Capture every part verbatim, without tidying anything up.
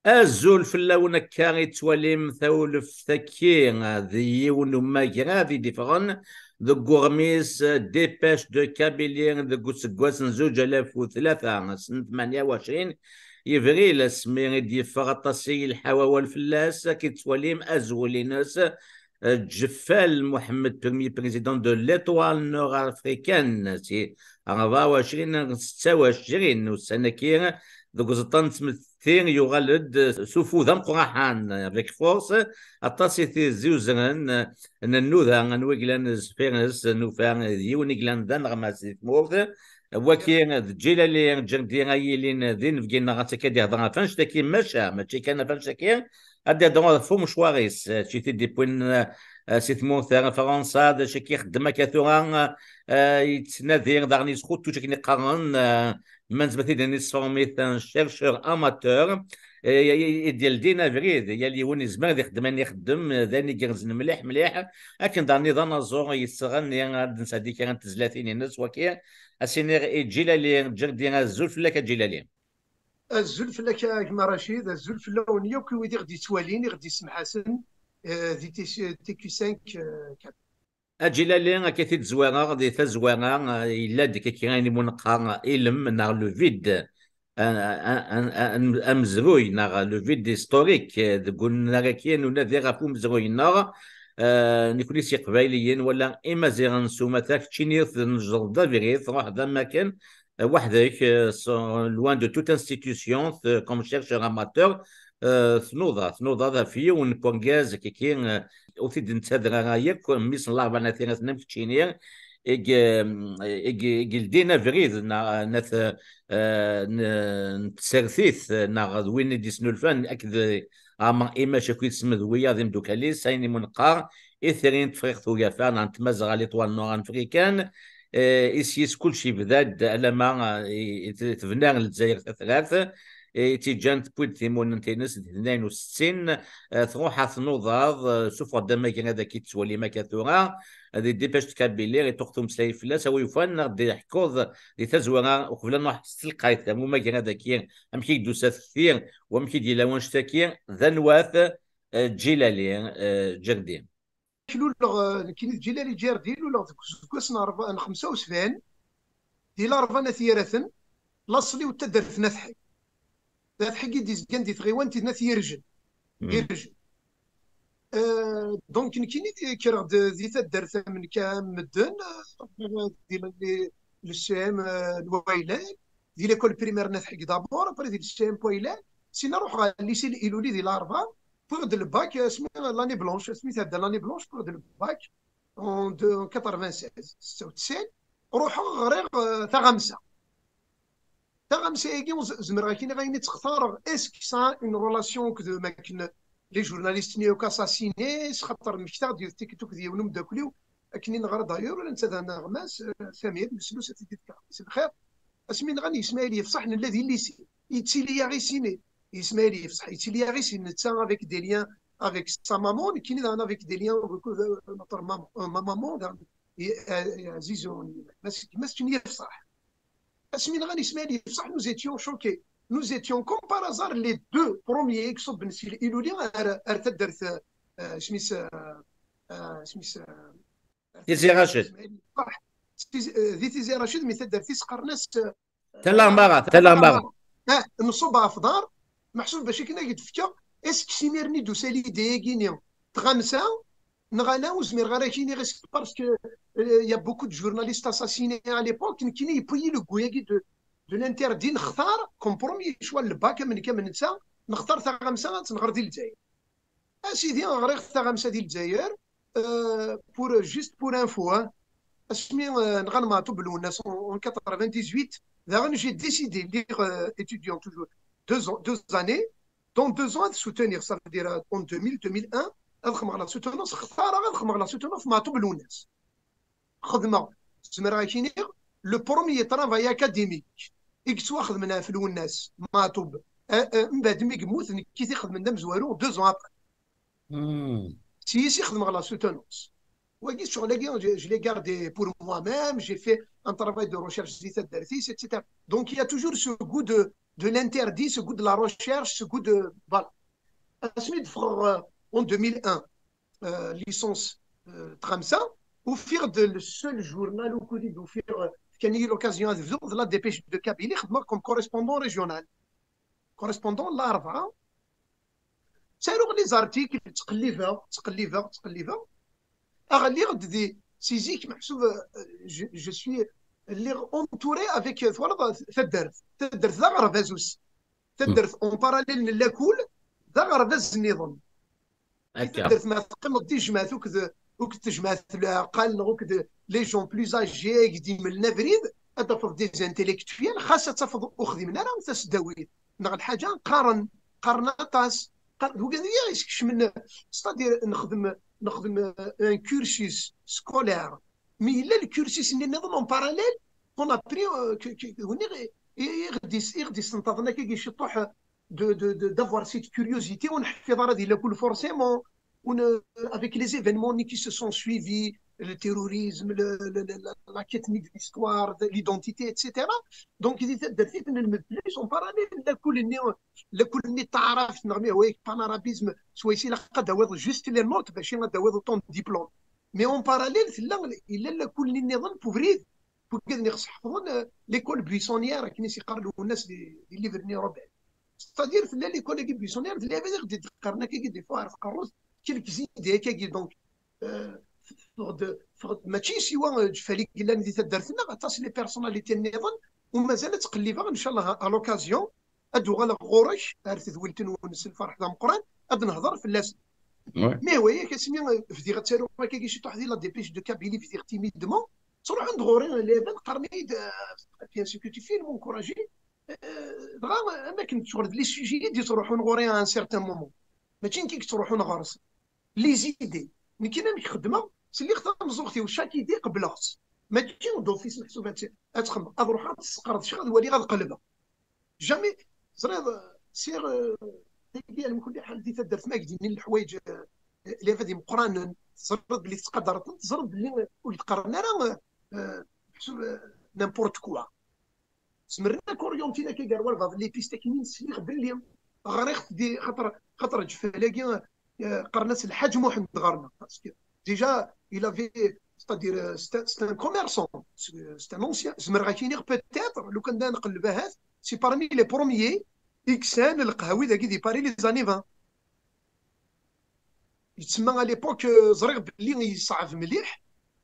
Azul fell-awen, akka i tettwalim tawleft-agi d yiwen umagrad i d-iffɣen deg uɣmis Dépêche de Kabylie deg useggas n zuǧ alaf u tlata, ass n tmanya u ɛecrin yebrir, asmi i d-yeffeɣ aṭas i yelḥa wawal fell-as. Akka i tettwalim azwel-ines, eh, Djeffal Mohamed, premier président de l'Étoile nord-africaine, si rebɛa u ɛecrin setta u ɛecrin ussan-agi, deg uẓeṭṭa n tmetti yuɣal-d s ufud ameqqraḥan, avec force, aṭas i t-izuzren, n nnuda, anwa i yellan zfir-s, nufa d yiwen i yellan d aneɣmas di tmurt. Wagi d Djilali Ǧerdi ay yilin d inebgi-nneɣ, ad tt-akka d-ihder ɣef annect-agi, maca mačči kan ɣef annect-agi, ad d-ihder ɣef umecwar-is, eh, ci t-id-iwwin, eh, si tmurt ar Fransa, d acu akka ixeddem akka tura, eh, yettnadi daɣen yesxutuc akken i qqaren, eh, ma nezmer ad t-id-nini s tefremlit, un chercheur amateur. Eh, i, i, i d-yeldin abrid, yal yiwen yezmer ad ixdem ayen ixeddem, eh, d ayen igerrzen mliḥ, mliḥ. Akken daɣen i d anaẓur yesɣan, eh, ad d-nesɛeddi kra n tezlatin-ines, wagi, ad s-iniɣ i Djilali Ǧerdi, azul fell-ak a Djilali. Azul fell-ak a gma Racid, azul fell-awen yakk i wid i ɣ-d-yettwalin, i ɣ-d-yessemḥasen, eh, di T Q cinq, eh, Kabyle. A Djilali, akka i t-id-zwareɣ di tazwara, eh, yella-d kra n yiwen neqqar ilem neɣ le vide, eh, eh, eh, eh, amezruy neɣ le vide historique, eh, deg unnar-agi n unadi ɣef umezruy-nneɣ, eh, nekni s Iqbayliyen wala Imaziɣen s umata, keččini tnejreḍ-d abrid, truḥeḍ am akken, eh, weḥd-k, eh, s-, loin de toute institution, t-, comme chercheur amateur, eh, tnudaḍ, tnudaḍ ɣef yiwen n urgaz, kiki, eh, ur t-id-nettader ara yakk, mmi-s n Larebɛa n At Yiraten am keččini, i g-, i g-, i yeldin abrid, neɣ, n at, eh, n, n tsertit, neɣ d win i d-isnulfan, akked Ɛmer Imac akked Ismed wiyaḍ d imdukal-is, ayen i mu neqqar, Itri n Tefriqt Ugafa, neɣ n Tmazɣa, l'Étoile nord-africaine, eh, is yis kullec yebda-d, alama, eh, i, i t-, tebna Lezzayer tatrart, eh, i tt-iǧǧan tewwi-d timunent-ines di tnayen u settin, eh, truḥ ad tnudaḍ, eh, suffeɣ-d amagrad-agi tettwalim akka tura, eh, di Dépêche de Kabylie, i tuɣ tumeslay fell-as, a wi yufan, neɣ d-iḥkuḍ di tazwara, uqbel ad nruḥ s telqayt, am umagrad-agi, amek i d-tusa tekti, u amek i d-yella wanect-agi, d anwa-t, eh, Djilali, eh, Ǧerdi. Luleɣ, eh, nekkini d Djilali Ǧerdi, luleɣ deg useggas n ṛebɛa, n xemsa u sebɛin, di Larebɛa n At Yiraten, laṣel-iw d taddart n At Ḥi. D At Ḥi i d-izgan di tɣiwant n At Yirjen. Hmm. Yirjen. Eh, donc, nekkini kkreɣ-d di taddart am nekk am medden, eh, di, di, le C M, eh, n Waylal, di l'école primaire n At Ḥi d'abord, après di le C M n Waylal, sina ruḥeɣ ɣer lycée Liluli di Larebɛa, wwiɣ-d le bac, asmi l'année blanche, asmi tɛedda l'année blanche, wwiɣ-d le bac en de, en quatre-vingt-seize, setta u tesɛin, ruḥeɣ ɣriɣ, eh, taɣamsa. Taɣamsa-agi, ur z-, zemreɣ ad k-iniɣ ayen i tt-xtareɣ, est-ce que ça a une relation akked, makken les journalistes-nni akk assassinés, xaṭer mmektaɣ-d yiwet tikkelt akked yiwen umeddakel-iw, akken i neɣra d'ailleurs, ula netta d aneɣmas, eh, Samir Meslus, ad t-id-ifk Rebbi s lxir. Asmi nɣan Ismaïl Yefṣaḥ, nella di lycée. Yettili-yaɣ isini. Ismaïl Yefṣaḥ, yettili-yaɣ isini, netta avec des liens avec sa maman, nekkini daɣen avec des liens avec, euh, notre maman, euh, ma maman, daɣen, i, euh, Ɛzizu, mas, mas n Yefṣaḥ. Asmi nɣan Ismaïl Yefṣaḥ, nous étions choqués. Nous étions, comme par hasard, les deux premiers i iṣubben si Liluli ar, ar taddart, euh, isem-is, euh, euh, isem-is, euh, Tizi Racid. Ismaïl Yefṣaḥ. Tizi, euh, di Tizi Racid, mi taddart-is qqaren-as, euh, Tala Lemara, Tala Lemara. Ah, nṣubb ɣef uḍar, meḥsub bac akken ad k-d-fkeɣ, est-ce que s imir-nni d-tusa l'idée-agi-nni n tɣamsa, neɣ ala, ur zmireɣ ara ad k-iniɣ, est-ce que parce que, euh, il y a beaucoup de journalistes assassinés à l'époque, nekkini yewwi-yi le goût-agi de, de l'interdit, nextar, comme premier choix, le bac, am nekk am netta, nextar taɣamsa ad tt-nɣer di Lezzayer. A sidi, ɣriɣ taɣamsa di Lezzayer, euh, pour, juste pour info, hein. Asmi, euh, nɣan Meɛtub Lwennas en, en quatre-vingt-dix-huit, daɣen j'ai décidé, lliɣ, euh, étudiant toujours, deux ans, deux années, dans deux ans, ad soutenir, ça veut dire, euh, en deux mille, deux mille un, ad xedmeɣ la soutenance, xtareɣ ad xedmeɣ la soutenance Meɛtub Lwennas. Xedmeɣ, zemreɣ ad k-iniɣ, le premier travail académique i yettwaxedmen ɣef Lwennas, Meɛtub, euh, euh, mbeɛd mi yemmut, nekk i t-ixedmen d amezwaru, deux ans après. Hmm. Si yis i xedmeɣ la soutenance. Wagi, ccɣel-agi, je, je l'ai gardé pour moi-même, j'ai fait un travail de recherche di taddart-is, et cetera. Donc, il y a toujours ce goût de, de l'interdit, seg de la recherche, seg de, voilà. Asmi d-ffɣeɣ, euh, en deux mille un, euh, licence, euh, tɣamsa, ufiɣ-d le seul journal ukud i d-ufiɣ, euh, fkan-iyi l'occasion ad bduɣ, d La Dépêche de Kabylie, xedmeɣ comme correspondant régional. Correspondant Larebɛa, ttaruɣ les articles, ttqellibeɣ, ttqellibeɣ, ttqellibeɣ. Ɣliɣ-d di, si zik, meḥsub, euh, je, je suis, lliɣ entouré avec, euh, twalaḍ, taddart. Taddart d aɣerbaz-us. Taddart en parallèle n lakul, d aɣerbaz nniḍen. Akka. Taddart ma teqqimeḍ di tejmaɛt uked, uked tejmaɛt leɛqal, neɣ uked les gens plus âgés, i k-d-imlen abrid, ad tafeḍ des intellectuels, xas ad tafeḍ ur xdimen ara tasdawit. Neɣ lḥaǧa, qqaren, qqaren aṭas, qqaren, d wigad i aɣ-iskecmen, c'est-à-dire, nexdem, nexdem, euh, un cursus scolaire, mais yella le cursus-nni nniḍen en parallèle, qu'on a pris, euh, que, que, i, i, i ɣ-d-is-, i ɣ-d-isenṭaḍen akkagi ciṭuḥ, de, de, de, d'avoir cette curiosité, ur nḥeffiḍ ara di lakul forcément, ur n-, avec les événements qui se sont suivis, le terrorisme, le, le, le, la, la quête de l'histoire, de l'identité, et cetera. Donc, di taddart-ik, nlmed plus en parallèle lakul-nni, lakul-nni n taɛrabt, neɣ ma yehwa-yak panarabisme, swayes ilaq ad d-tawiḍ juste les notes, mačči ad d-tawiḍ autant de diplômes. Mais en parallèle, tella, yella lakul-nni nniḍen, n ubrid, wigad-nni ɣ-s ḥefḍen, euh, l'école buissonnière, akken i s-iqqar Lwennas di, di livre-nni Robert. C'est-à-dire, tella l'école-agi buissonnière, tella abrid i ɣ-d-iqqaren akkagi des fois ar tqerrut, quelques idées akkagi, donc, euh, teffeɣ-d, teffeɣ-d, mačči siwa, euh, Ǧeffal i yellan di taddart-nneɣ, aṭas les personnalités nniḍen, u mazal ad ttqellibeɣ, ncallah, à l'occasion, ad d-uɣaleɣ ɣur-k, ar tedwilt-nwen s lferḥ d ameqqran, ad nehḍer fell-asen. Ouais. Mais oui, yak asmi, euh, bdiɣ attaruɣ akkagi ciṭuḥ di La Dépêche de Kabylie, bdiɣ timidement, ttruḥun-d ɣur-i les élèves, qqaren-iyi-d, euh, bien sûr que tu filmes, encouragé. Euh, dɣa, am akken d ccɣel d les sujets i d-yettruḥun ɣur-i à un certain moment. Mačči nekk i yettruḥun ɣer-s. Les idées. Nekk amek xeddmeɣ, sliɣ tameẓẓuɣt-iw, chaque idée qebleɣ-tt. Mačči d'office meḥsub ad tt-, ad txemmeɣ. Ad ruḥeɣ ad tt-sqerdceɣ, ad waliɣ, ad qelbeɣ. Jamais, ẓriɣ, sɛiɣ, euh, tagi, ɛla kulli ḥal, di taddart ma k-d-inin leḥwayeǧ, euh, les élèves imeqqranen, teẓriḍ belli tettqadareḍ-ten, teẓriḍ belli ur d-qqaren ara, euh, meḥsub, euh, n'importe quoi. Zemren ad k-orientin akka gar walbeɛḍ n les pistes akken i nesliɣ belli ɣriɣ-t di, xaṭer, xaṭer Ǧeffal-agi, euh, qqaren-as Lḥaǧ Muḥend ɣer-neɣ. Parce que déjà, il avait, c'est-à-dire, euh, c'est un, c'est un commerçant, c'est, c'est un ancien. Zemreɣ ad k-iniɣ peut-être, lukan da nqelleb ahat, c'est parmi les premiers i yesɛan lqahwi dagi di Paris les années vingt. Yettsemma à l'époque, euh, ẓriɣ belli yeṣɛeb mliḥ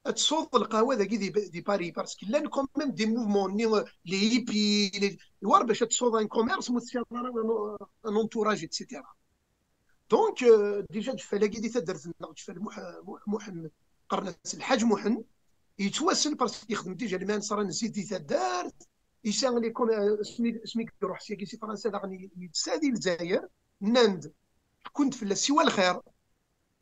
ad tesɛuḍ lqahwa dagi di, di Paris, parce que llan quand même des mouvements-nni, euh, les hippies, les, war bac ad tesɛuḍ un commerce, ma ur tesɛiḍ ara un, un entourage, et cetera. Donc, euh, déjà, Ǧeffal-agi di taddart-nneɣ, Ǧeffal Muḥ-, Muḥ-, Muḥend, qqaren-as Lḥaǧ Muḥend, yettwassen parce que yexdem déjà lman sara n zzit di taddart, yesɛa les com-, euh, asmi, asmi i iruḥ syagi si Fransa daɣen i, i yettsadi Lezzayer, nnan-d, ḥekkun-d fell-as siwa lxir,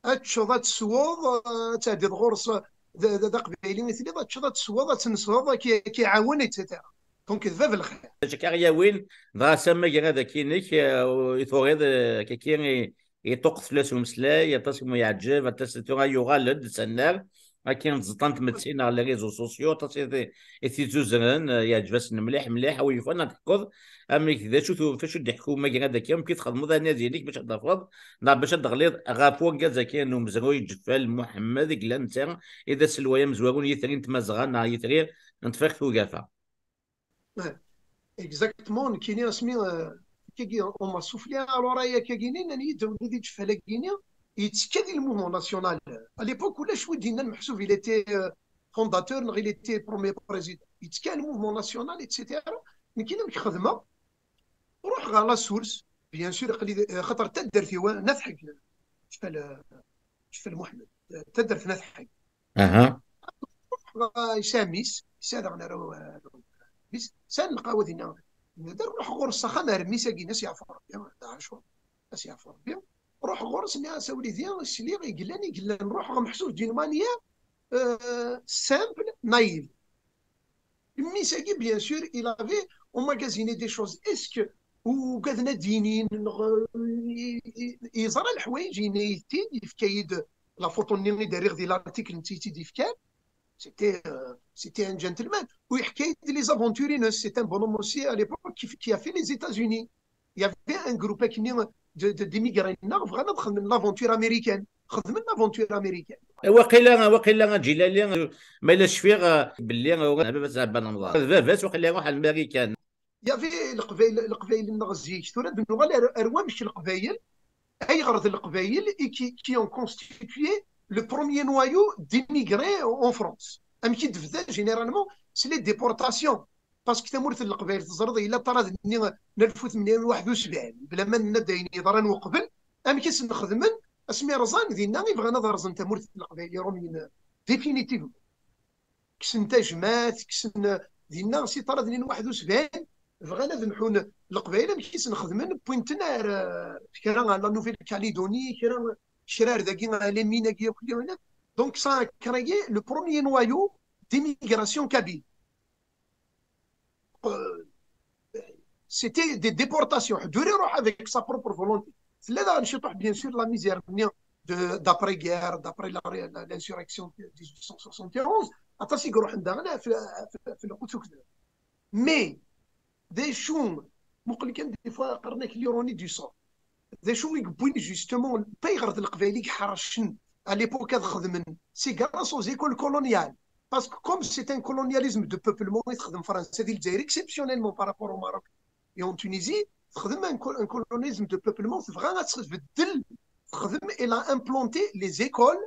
ad teččeḍ, ad tesweḍ, euh, ad tɛeddiḍ ɣur-s, d, d, d aqbayli i telliḍ, ad teččeḍ, ad tesweḍ, ad tenseḍ, ad k-, ad k-iɛawen, et cetera. Donc, d bab lxir. Acu akka i ɣ-yawin, dɣa s amagrad akkin-ik, eh, i turiḍ, eh, akka i, iṭuqqet fell-as umeslay, aṭas i mu yeɛǧeb, aṭas tura yuɣal-d s annar, akken tzeṭṭa n tmetti neɣ les réseaux sociaux, aṭas i t-, i t-izzuzren, eh, yeɛǧeb-asen mliḥ, mliḥ, a wi yufan ad teḥkuḍ, amek d acu tu-, f acu d-iḥku umagrad akkin, amek i txedmeḍ anadi-inek bac ad d-tafeḍ, neɣ bac ad d-teɣliḍ ɣef urgaz akkin n umezruy Ǧeffal Muḥemmed, i yellan netta i d aselway amezwaru n yitri n Tmazɣa neɣ yitri n Tefriqt Ugafa. Eh, exactement, nekkini asmi, euh, akkagi, on m'a soufflé à l'oreille akkagini, nnan-iyi-d win di Ǧeffal-agini, yettekka di le mouvement national. À l'époque, ulac wi d-yennan meḥsub, il était, euh, fondateur, neɣ il était premier président. Yettekka le mouvement national, et cetera. Nekkini amek xedmeɣ, ruḥeɣ ɣer la source, bien sûr, aql-i, euh, xaṭer taddart-iw, euh, n At Ḥegg, Ǧeffal, euh, Ǧeffal Muḥemmed, euh, taddart n At Ḥegg. Aha. Ruḥeɣ, yesɛa mmi-s, yesɛa daɣen arraw, arraw, mmi-s, sɛan lqahwa dinna. Nadi ruḥeɣ ɣur-s s axxam ar mmi-s-agi, ad s-yeɛfu Rebbi, d Ɛacur, ad s-yeɛfu Rebbi. Ruḥeɣ ɣur-s, nniɣ-as: "A wlidi, sliɣ i yellan, i yellan." Ruḥeɣ meḥsub d'une manière, euh, simple, naïve. Mmi-s-agi, bien sûr, il avait emmagasiné des choses. Est-ce que ugaden ad d-inin, neɣ, euh, i-, i-, yeẓra leḥwayeǧ, yenna-yi-t-id, yefka-yi-d la photo-nni i d-rriɣ di l'article, netta i tt-id-yefkan. C'était euh, c'était un gentleman. Oui, les aventures, c'est un bonhomme aussi à l'époque qui, qui a fait les États-Unis. Il y avait un groupe de, de, d'immigrés, l'aventure américaine. L'aventure américaine. Waqila, waqila, Djilali, ma yella cfiɣ belli baba-s Ɛebban Amḍan, baba-s waqila iruḥ ar Marikan. Il y avait Leqbayel, Leqbayel-nneɣ zik. Tura ad nuɣal ar wamek Leqbayel, ayɣer d Leqbayel qui, qui ont constitué le premier noyau d'immigrés en France. Amek i d-tebda généralement, c'est les déportations. Parce que tamurt n Leqbayel, teẓriḍ, yella ṭṭrad-nni n alef u tmenya u waḥed u sebɛin, bla ma nenna-d ayen yeḍran uqbel, amek i sen-xedmen? Asmi rẓan dinna i bɣan ad rẓen tamurt n Leqbayel, Irumyen, définitivement. Kksen tajmat, kksen dinna si ṭṭrad-nni n waḥed u sebɛin, bɣan ad mḥun Leqbayel, amek i sen-xedmen? Wwin-ten ar kra, la Nouvelle-Calédonie, kra, kra ar dagi, les mines-agi akk. Donc ça a créé le premier noyau d'immigration kabyle. C'était des déportations. Ḥedd ur iruḥ avec sa propre volonté. Tella daɣen ciṭuḥ, bien sûr, la misère-nni de, d'après-guerre, d'après la, la, l'insurrection de dix-huit cent soixante et onze. Aṭas i iruḥen daɣen ɣef, ɣef, ɣef lqut ukd. Mais d acu, muqel kan, des fois qqaren-ak l'ironie du sort. D acu i yewwin justement, ayɣer d Leqbayel i iḥercen à l'époque ad xedmen? C'est grâce aux écoles coloniales. Parce que comme c'est un colonialisme de peuplement i texdem Fransa di Lezzayer, exceptionnellement par rapport au Maroc et en Tunisie, texdem un, un colonialisme de peuplement, tebɣa ad tbeddel, texdem, elle a implanté les écoles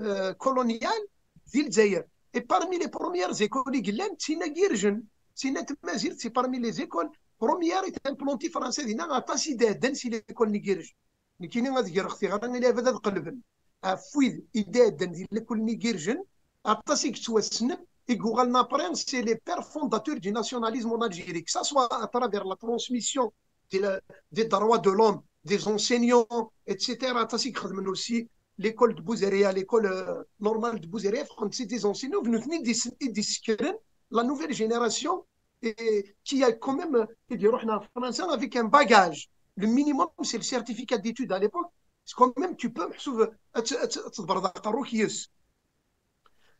euh, coloniales di Lezzayer. Et parmi les premières écoles i yellan, d tin-agi irjen, d tin n tmazirt, c'est parmi les écoles premières i d-implanté Fransa dinna, aṭas i d-ɛeddan si l'école-nni n Yirjen. Nekkini ad greɣ tiɣra i lɛibad ad qelben ɣef wid i d-iɛeddan di lakul-nni n Yirjen, aṭas i yettwassnen, i yuɣalen après, c'est les pères fondateurs du nationalisme en Algérie, que ça soit à travers la transmission de la, des droits de l'homme, des enseignants, et cetera. Aṭas i ixedmen aussi l'école de Bouzaria, l'école euh, normale de Bouzaria, c'est des enseignants, nutni i d-yessekren la nouvelle génération et qui a quand même, euh, i d-iruḥen ɣer Fransa avec un bagage. Le minimum, c'est le certificat d'études à l'époque. C'est quand même, tu peux, meḥsub, ad tḍebbreḍ aqerru-k yes.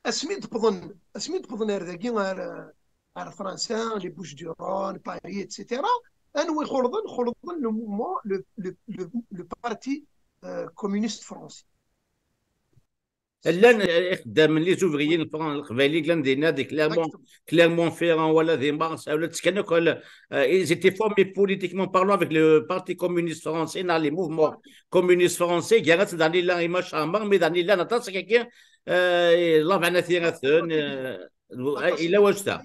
Asmi d-wwḍen, asmi d-wwḍen ar dagi, ar, ar Fransa, les Bouches-du-Rhône, Paris, et cetera. Anwa i xulḍen? Xulḍen le mouvement, le, le, le, le parti euh, communiste français. Llan ixeddamen, les ouvriers n Fran-, Leqbayel i yellan dinna di Clermont, Clermont-Ferrand wala di Mars, wala ttekkan akk, euh, ils étaient formés politiquement parlant avec le Parti communiste français, neɣ les mouvements communistes français, gar-asen daɣen yella Imam Amar, mais daɣen llan aṭas akkagi, euh, Labeɛna At Yiraten, euh, yella wajda.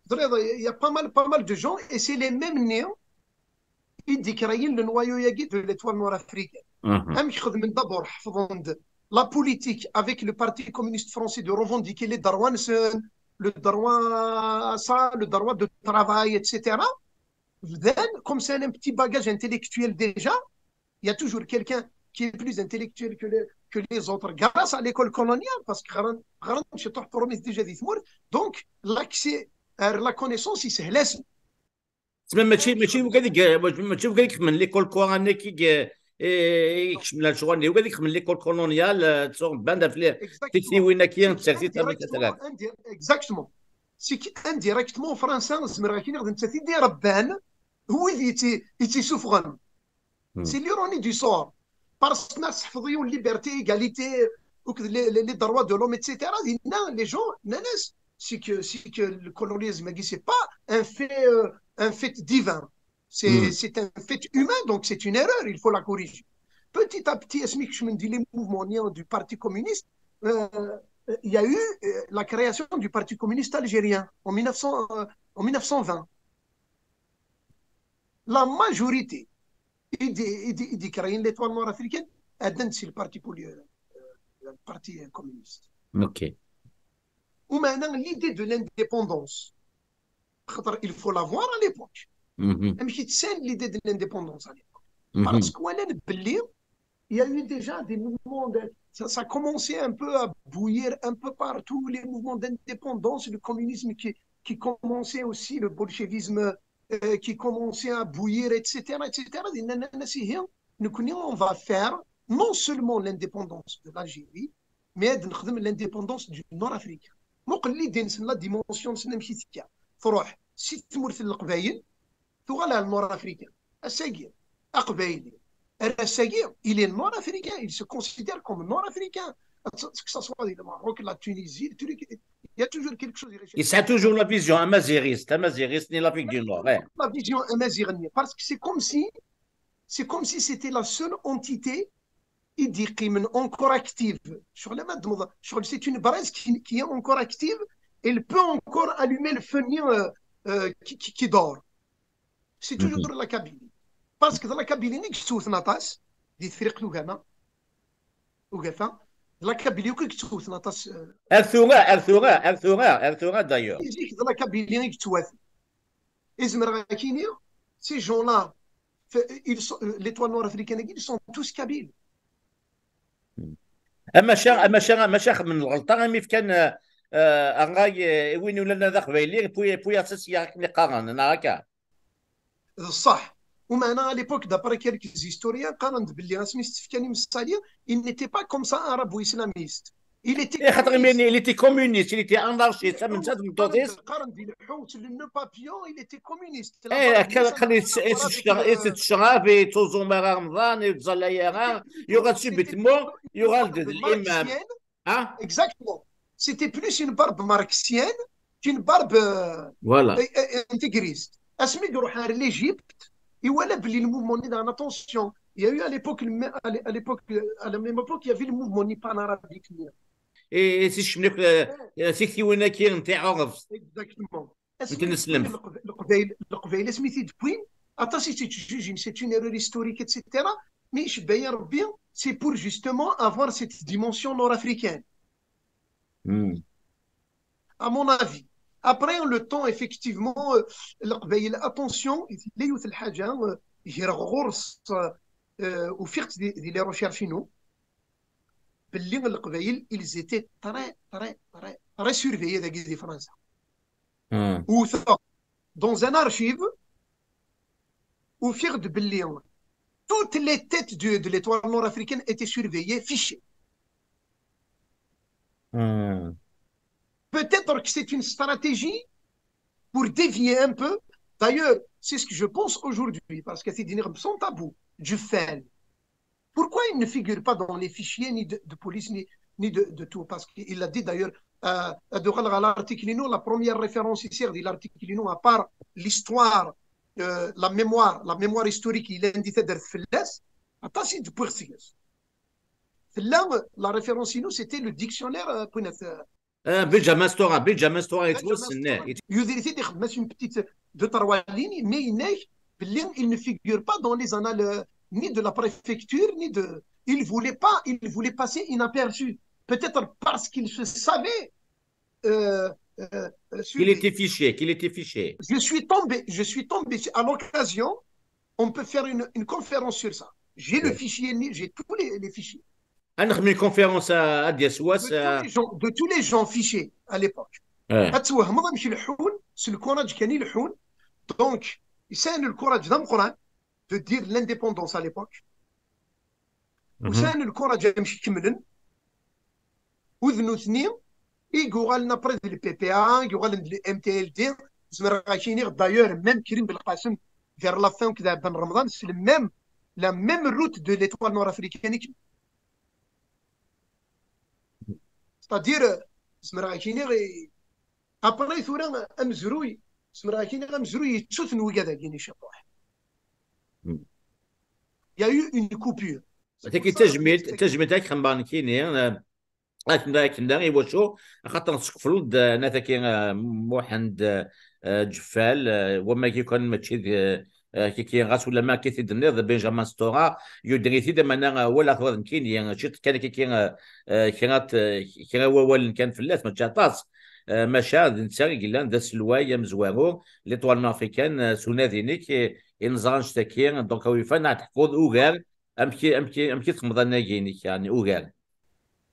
Teẓriḍ, il y a pas mal, pas mal de gens, et c'est les mêmes noms i d-ikrayen le noyau-agi de l'Étoile nord-africaine. Amek xedmen? D'abord, ḥefḍen-d la politique avec le Parti communiste français de revendiquer les droits-nsen, le droit à ça, le droit de travail, et cetera. Bdan, comme c'est un petit bagage intellectuel déjà, il y a toujours quelqu'un qui est plus intellectuel que les, que les autres, grâce à l'école coloniale, parce que ɣran, ɣran ciṭuḥ promise déjà di tmurt, donc l'accès à la connaissance, il s'est laissé. Tma mačči, mačči wigad i, mačči wigad i ixedmen l'école coranique i, i, i ikecmen lecɣal-nni, wigad i ixedmen l'école coloniale, euh, ttuɣ band af tiktiwin-agi, tsertit. Exactement. C'est qu'indirectement, Fransa, zemreɣ ad k-iniɣ d nettat i d-irebban wid i tt-, i tt-isuffɣen. C'est l'ironie du sort. Parce que ma tḥefḍeḍ yiwen liberté, égalité, ou que les, les, les droits de l'homme, et cetera. Dinna, les gens, nnan-as, c'est que, c'est que le colonialisme, c'est pas un fait, euh, un fait divin. C'est, c'est un fait humain, donc c'est une erreur, il faut la corriger. Petit à petit, asmi kecmen-d les mouvements du Parti communiste, euh, il y a eu euh, la création du Parti communiste algérien en mille neuf cents, euh, en mille neuf cent vingt. La majorité i d-, i d-, i d-ikrayen l'Étoile nord-africaine, ɛeddan-d si le Parti poli-, euh, le Parti communiste. Ok. Ou maintenant, l'idée de l'indépendance, il faut la voir à l'époque. Amek i d-ssan l'idée de l'indépendance à l'époque. Parce que walan belli, il y a eu déjà des mouvements, de, ça, ça commençait un peu à bouillir un peu partout, les mouvements d'indépendance, le communisme qui, qui commençait aussi, le bolchevisme euh, qui commençait à bouillir, et cetera, et cetera. Dinna, nnan-as, ihi, nekkni, on va faire non seulement l'indépendance de l'Algérie, mais ad nexdem l'indépendance du Nord-Africain. Muqel l'idée-nsen, la dimension-nsen amek i tekka. Truḥ si tmurt n Leqbayel, tuɣal ɣer Nord-Africain. Ass-agi, Aqbayli, ar ass-agi, il est Nord-Africain, il se considère comme Nord-Africain. Que ça soit le Maroc, la Tunisie, le truc, il y a toujours quelque chose. Yesɛa toujours la vision amaziɣist, amaziɣist ni l'Afrique du Nord. La vision amaziɣ-nni, parce que c'est comme si, c'est comme si c'était la seule entité i d-yeqqimen encore active. Ccɣel ama d-, ccɣel, c'est une braise qui, qui est encore active, elle peut encore allumer le feu-nni, euh, euh, qui, qui, qui dort. C'est toujours la Kabylie. Parce que d la Kabylie i yettewten aṭas di Tefriqt Ugama, Ugafa, d la Kabylie akk i yettewten aṭas. Euh, Ar tura, ar tura, ar tura, ar tura d'ailleurs. Zik d la Kabylie i yettwaten. I zemreɣ ad k-iniɣ, ces gens-là, f-, ils sont, euh, l'étoile nord-africaine, ils sont tous kabyles. Amaca, amaca, amaca xedmen lɣelṭa imi fkan, euh, euh, ṛṛay, euh, i win ulan d aqbayli, puis, puis ass-a sya akken i qqaren, neɣ akka? D ṣṣeḥ. Umeɛna, à l'époque, d'après quelques historiens, qqaren-d belli asmi s-tt-fkan i Messalia, il n'était pas comme ça arabo-islamiste. Il était Eh, xaṭer imi il était communiste, il était anarchiste, am netta d tmeṭṭut-is. Qqaren-d ileḥḥu, c'est le nœud papillon, il était communiste. Eh, akka, akka, yettecrab, yettuẓum ara Remḍan, ur yettẓallay ara, yuɣal subitement, yuɣal-d d l'imam. Hein? Exactement. C'était plus une barbe marxienne qu'une barbe, euh, Voilà. euh, euh, intégriste. Asmi i iruḥ ar l'Égypte, iwala belli le mouvement-nni daɣen, attention, il y a eu à l'époque, le mê-, à l'é-, à l'époque, euh, à la même époque, il y avait le mouvement-nni panarabique-nni. Et, et si je me, euh, euh, tiktiwin-agi n tiɛuṛeft. Exactement. N tneslemt. Leqbayel, Leqbayel, Leqbayel, asmi t-id-wwin, aṭas i tt-yettjujin, c'est une erreur historique, et cetera. Mais icebba-yi Rebbi, c'est pour justement avoir cette dimension nord-africaine, Hmm. à mon avis. Après, le temps, effectivement, euh, Leqbayel, attention, tella yiwet n lḥaǧa, euh, greɣ ɣur-s, euh, ufiɣ-tt di, di les recherches-inu, belli Leqbayel, ils étaient très, très, très, très surveillés dagi di Fransa. Hmm. Wteɣ dans un archive, ufiɣ-d belli toutes les têtes de, de l'étoile nord-africaine étaient surveillées, fichées. Hmm. Peut-être que c'est une stratégie pour dévier un peu. D'ailleurs, c'est ce que je pense aujourd'hui, parce que c'est une sans tabou, Djouffal. Pourquoi il ne figure pas dans les fichiers ni de, de police, ni, ni de, de tout? Parce qu'il a dit d'ailleurs, euh, ad uɣaleɣ ɣer l'article-inu, la première référence ici, di l'article-inu, à part l'histoire, euh, la mémoire, la mémoire historique, il a dit taddart fell-as, aṭas i d-wwiɣ seg-s. Tella, la référence-inu, c'était le dictionnaire, euh, point, euh, Euh, Benjamin Stora, Benjamin Stora yettwassen. Yuder-it-id, ixdem-as une petite deux, trois lignes, mais yenna-k belli il ne figure pas dans les annales, euh, ni de la préfecture, ni de, il voulait pas, il voulait passer inaperçu. Peut-être parce qu'il se savait, euh, euh, euh, Qu'il était fiché, qu'il était fiché. Je suis tombé, je suis tombé à l'occasion, on peut faire une, une conférence sur ça. J'ai le Ouais. Fichier, j'ai tous les, les fichiers. Ad nexdem une conférence à, à Diaswas. De tous les gens, de tous les gens fichés à l'époque. Ouais. Ad twehmeḍ amek leḥḥun, s lkuraj kan i leḥḥun. Donc, sɛan lkuraj d ameqqran de dire l'indépendance à l'époque. Mhm. U sɛan lkuraj amek kemmlen. U d nutni i yuɣalen après d le P P A, i yuɣalen d le M T L D. Zemreɣ ad k-iniɣ, d'ailleurs, même Krim Belqasem, vers la fin, akked Ɛebban Remḍan, c'est le même, la même route de l'étoile nord-africaine. C'est-à-dire, euh, zemreɣ ad k-iniɣ, eh, après tura amezruy, zemreɣ ad k-iniɣ amezruy yettuten wigad-agi ni ciṭuḥ. Mm. Il y a eu une coupure. Tagi d tajmilt, tajmilt ad k-xemmeɣ nekkini, eh, akken, akken da, i wacu, axaṭer teskefleḍ-d, eh, nat-agi, eh, Muḥend, eh, eh, Ǧeffal, eh, wamagi kan mačči d, eh, eh, kiki, ɣas ulamma akka i t-id-tenniḍ, Benjamin Stora, yuder-it-id, amana, eh, walaɣ tura d nekkini, eh, ciṭ kan kiki, eh, eh, kra t-, eh, kra wawalen kan fell-as, mačči aṭas. Eh, maca d netta i yellan d aselway amezwaru, l'étoile nord-africaine, eh, s unadi-inek, eh, i neẓra annect-agi, donc, a Wifan, ad teḥkuḍ ugar, amek, amek, amek i txedmeḍ annag-inek, yeɛni, ugar.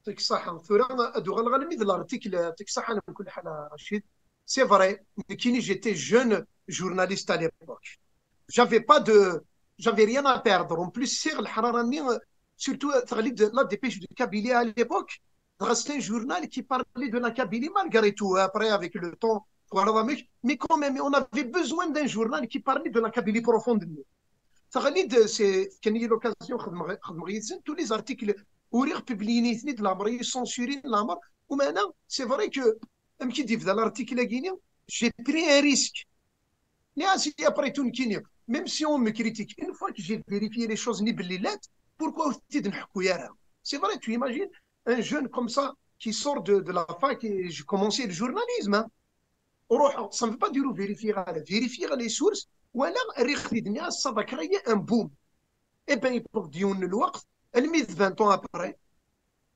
Tek ṣaḥa. Tura ad uɣaleɣ almi d l'article, tek ṣaḥa, ala kulli ḥal, Rachid. C'est vrai, nekkini, j'étais jeune journaliste à l'époque. J'avais pas de, j'avais rien à perdre. En plus, sɛiɣ leḥrara-nni, surtout, euh, teɣli-d la dépêche de Kabylie à l'époque. Dɣa, c'est un journal qui parlait de la Kabylie malgré tout, après, avec le temps, twalaḍ amek, mais quand même, on avait besoin d'un journal qui parlait de la Kabylie profonde. Teɣli-d, c'est, fkan-iyi l'occasion, xedmeɣ, xedmeɣ yid-sen, tous les articles, uriɣ, publiyen-iten-id, leɛmer-iyi censurin, leɛmer, umana, c'est vrai que, amek i d-yebda l'article-agi-ni, j'ai pris un risque. Nniɣ-as, après tout, nekkini, même si on me critique, une fois que j'ai vérifié les choses, ni belli llant, pourquoi ur t-id-nḥekku ara? C'est vrai, tu imagines, un jeune comme ça, qui sort de, de la fac, et j'ai commencé le journalisme, hein. Ruḥeɣ, ça ne veut pas dire ur vérifier ara, vérifier les sources, walaɣ, rriɣ-t-id, nniɣ-as, ça va créer un boom. Eh ben, yewweḍ-d yiwen n lweqt, almi d vingt ans après,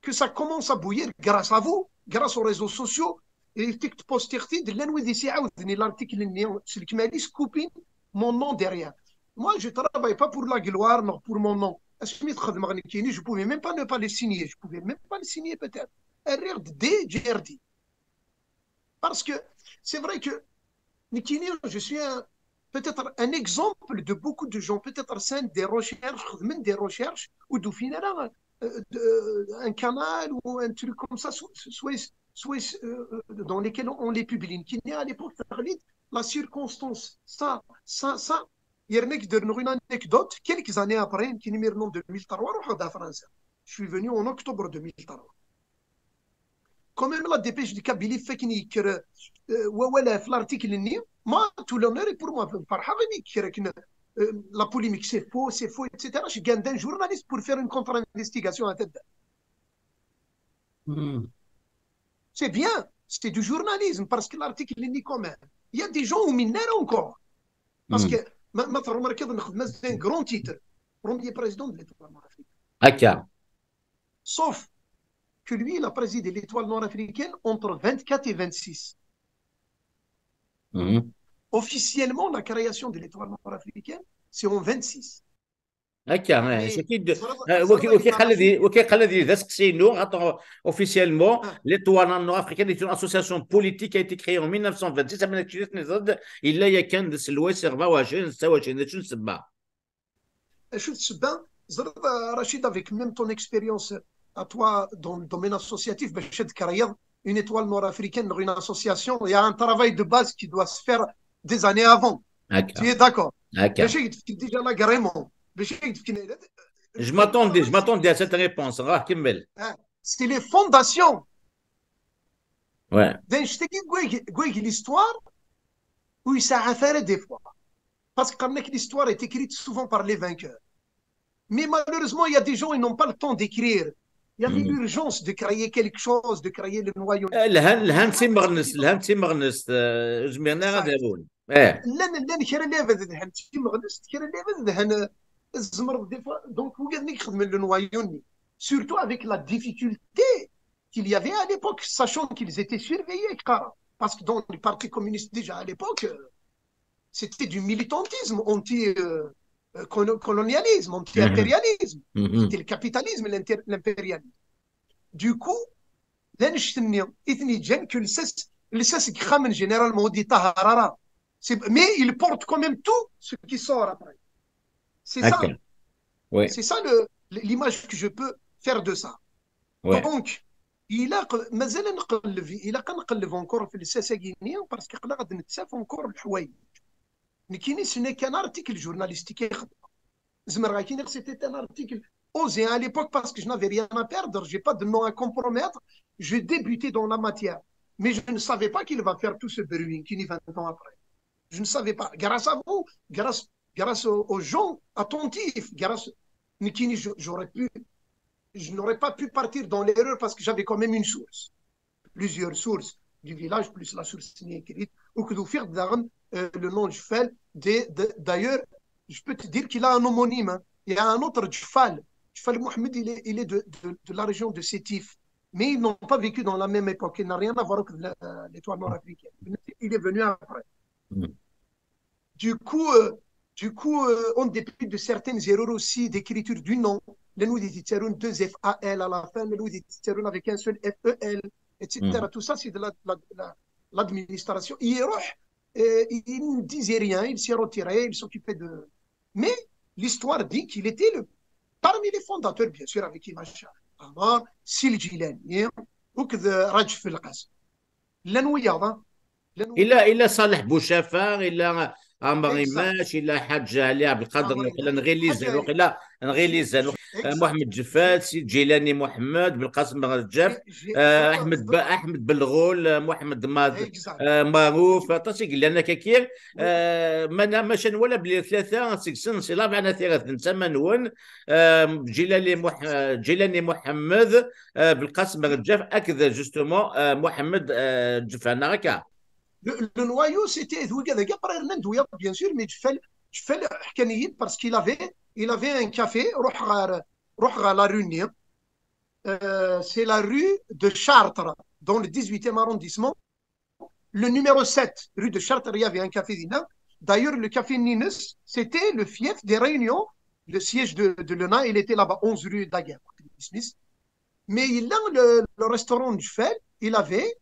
que ça commence à bouillir grâce à vous, grâce aux réseaux sociaux, et tik tpostiɣ-t-id, llan wid i s-iɛawden i l'article-nni, s lekmal-is, coupin mon nom derrière. Moi, je travaille pas pour la gloire, non, pour mon nom. Asmi t-xedmeɣ nekkini, je pouvais même pas ne pas le signer, je pouvais même pas le signer peut-être. Rriɣ-d D J R D. Parce que c'est vrai que nekkini, je suis un, peut-être un exemple de beaucoup de gens, peut-être cinq des recherches, même des recherches, ou d'où finalement, euh, de- euh, un canal ou un truc comme ça, soit, soit, soit, euh, dans lesquels on les publie. Nekkini, à l'époque, la circonstance, ça, ça, ça, yerna k-d-rnuɣ une anecdote, quelques années après, nekkini mi rnuɣ deux mille trois, ruḥeɣ-d ɣer Fransa. Je suis venu en octobre deux mille trois. Quand même, la dépêche de Kabylie fait qu'il y a, euh, wawal ɣef l'article-nni, moi, tout l'honneur est pour moi, ferḥeɣ imi yekker akken, euh, la polémique, c'est faux, c'est faux, et cetera. Je gagne d'un journaliste pour faire une contre-investigation à tête. Hmm. C'est bien, c'est du journalisme, parce que l'article-nni, quand même, il y a des gens au mineur encore. Parce Hmm. que, ma, ma tu remarques, on a un grand titre, premier président de l'Étoile Noire Africaine. Akka. Sauf que lui, il a présidé l'Étoile Noire Africaine entre vingt-quatre et vingt-six. Mhm. Officiellement, la création de l'Étoile Noire Africaine, c'est en vingt-six. Akka, eh, Mais c'est qui de- ça va- eh, ça waki va waki démarrer. Khaled, waki Khaled, d asteqsi-inu, attends, officiellement, Ah. l'Étoile Noire Africaine est une association politique qui a été créée en mille neuf cent vingt-six, avec il y a quinze, c'est le S R V, c'est ça, c'est ça. Acu d ssebba, ẓriḍ, euh, Rachid, avec même ton expérience à toi dans le domaine associatif, باش تكريض une étoile nord-africaine, une association, il y a un travail de base qui doit se faire des années avant. Akka. Tu es d'accord? Akka. باش يدفك déjà l'agrément, باش يدفك. Je m'attendais, je m'attendais à cette réponse. Ah, كمل. C'est les fondations. Ouais. D N H T G, quoi, quoi, l'histoire, où il s'arrête des fois. Parce que quand même, l'histoire est écrite souvent par les vainqueurs. Mais malheureusement, il y a des gens, ils n'ont pas le temps d'écrire. Il y avait Mhm. l'urgence de créer quelque chose, de créer le noyau. Eh, lhan, lhan timeɣnest, lhan timeɣnest, eh, ur zmiren ara ad arun. Eh. Llan, llan kra n lɛibad dhan timeɣnest, kra n lɛibad dhan, eh, tzemreḍ des fois. Donc, wigad-nni i ixedmen le noyau-nni. Surtout avec la difficulté qu'il y avait à l'époque, sachant qu'ils étaient surveillés, kkaren. Parce que dans le Parti communiste déjà à l'époque, euh, c'était du militantisme anti, euh, euh, colo- colonialisme, anti-impérialisme. Mhm. C'était le capitalisme, l'inter- l'impérialisme. Du coup, d annect-nni i ten-yeǧǧan que lsas, lsas deg yixxamen, généralement, ur d-yeṭṭahar ara. C'est- Mais il porte quand même tout ce qui sort après. C'est ça. Akka. Oui. C'est ça le, l'image que je peux faire de ça. Ouais. Donc, ilaq, mazal ad nqelleb, ilaq ad nqelleb encore fi lsas-agi-nni, parce que aql-aɣ ad nettaf encore leḥwayeǧ. Nekkini, ce n'est qu'un article journalistique i xedmeɣ. Zemreɣ ad k-iniɣ, c'était un article osé à l'époque parce que je n'avais rien à perdre, j'ai pas de nom à compromettre. Je débutais dans la matière, mais je ne savais pas qu'il va faire tout ce bruit, nekkini, vingt ans après. Je ne savais pas. Grâce à vous, grâce, grâce aux, aux gens attentifs, grâce, nekkini, je- j'aurais pu, je n'aurais pas pu partir dans l'erreur parce que j'avais quand même une source. Plusieurs sources du village, plus la source écrite, ou que euh, le nom Djfal, de- de- d'ailleurs, je peux te dire qu'il a un homonyme, hein. Il y a un autre Djfal. Djfal Mohamed, il est, il est de, de- de la région de Sétif. Mais ils n'ont pas vécu dans la même époque. Il n'a rien à voir avec la- l'Étoile Noire Africaine. Il est venu après. Mm. Du coup, euh, du coup, euh, on dépit de certaines erreurs aussi d'écriture du nom. Llan wid i t-yettarun deux F A L à la fin, llan wid i t-yettarun avec un seul F E L, et cetera. Mm. Tout ça, c'est de la- la- la- l'administration. Ils, euh, ils ne disaient rien, ils s'est retiré, ils s'occupaient de. Mais l'histoire dit qu'il était le, parmi les fondateurs, bien sûr, avec Imam Sharif. Ɛmer, Si Lǧilani, akked Raǧef Belqasem. Llan wiyaḍ, ah. Llan Ila, ila Ṣaleḥ Bucafa, ila Ɛmer Imac, ila Ḥaǧ Ɛli Ɛebdelqader, ila nɣi lizan, waqila nɣi lizan. Muḥemmed Ǧeffal, Si Lǧilani Muḥemmed, Belqasem Raǧef, Aḥmed Belɣul, Muḥemmed Mad, Maruf, aṭas i yellan akka-ki. Mana, maca nwala belli tlata seg-sen si Labeɛna Tirat n tama-nwen, Ǧilani Muḥ-, Ǧilani Muḥemmed, Belqasem Raǧef akked justement Muḥemmed Ǧeffal, neɣ akka? Le, le noyau, c'était d wigad-agi, après rnan-d wiyaḍ, bien sûr, mais Ǧeffal, Ǧeffal ḥkan-iyi-d parce qu'il avait, il avait un café, ruḥ ɣer, ruḥ ɣer la rue-nni. Euh, c'est la rue de Chartres, dans le dix-huitième arrondissement. Le numéro sept, rue de Chartres, il y avait un café dinna. D'ailleurs, le café Nines, c'était le fief des réunions. Le siège de, de l'ENA, il était là-bas, onze rue Daguerre. Mais il a le, le restaurant Ǧeffal, il avait,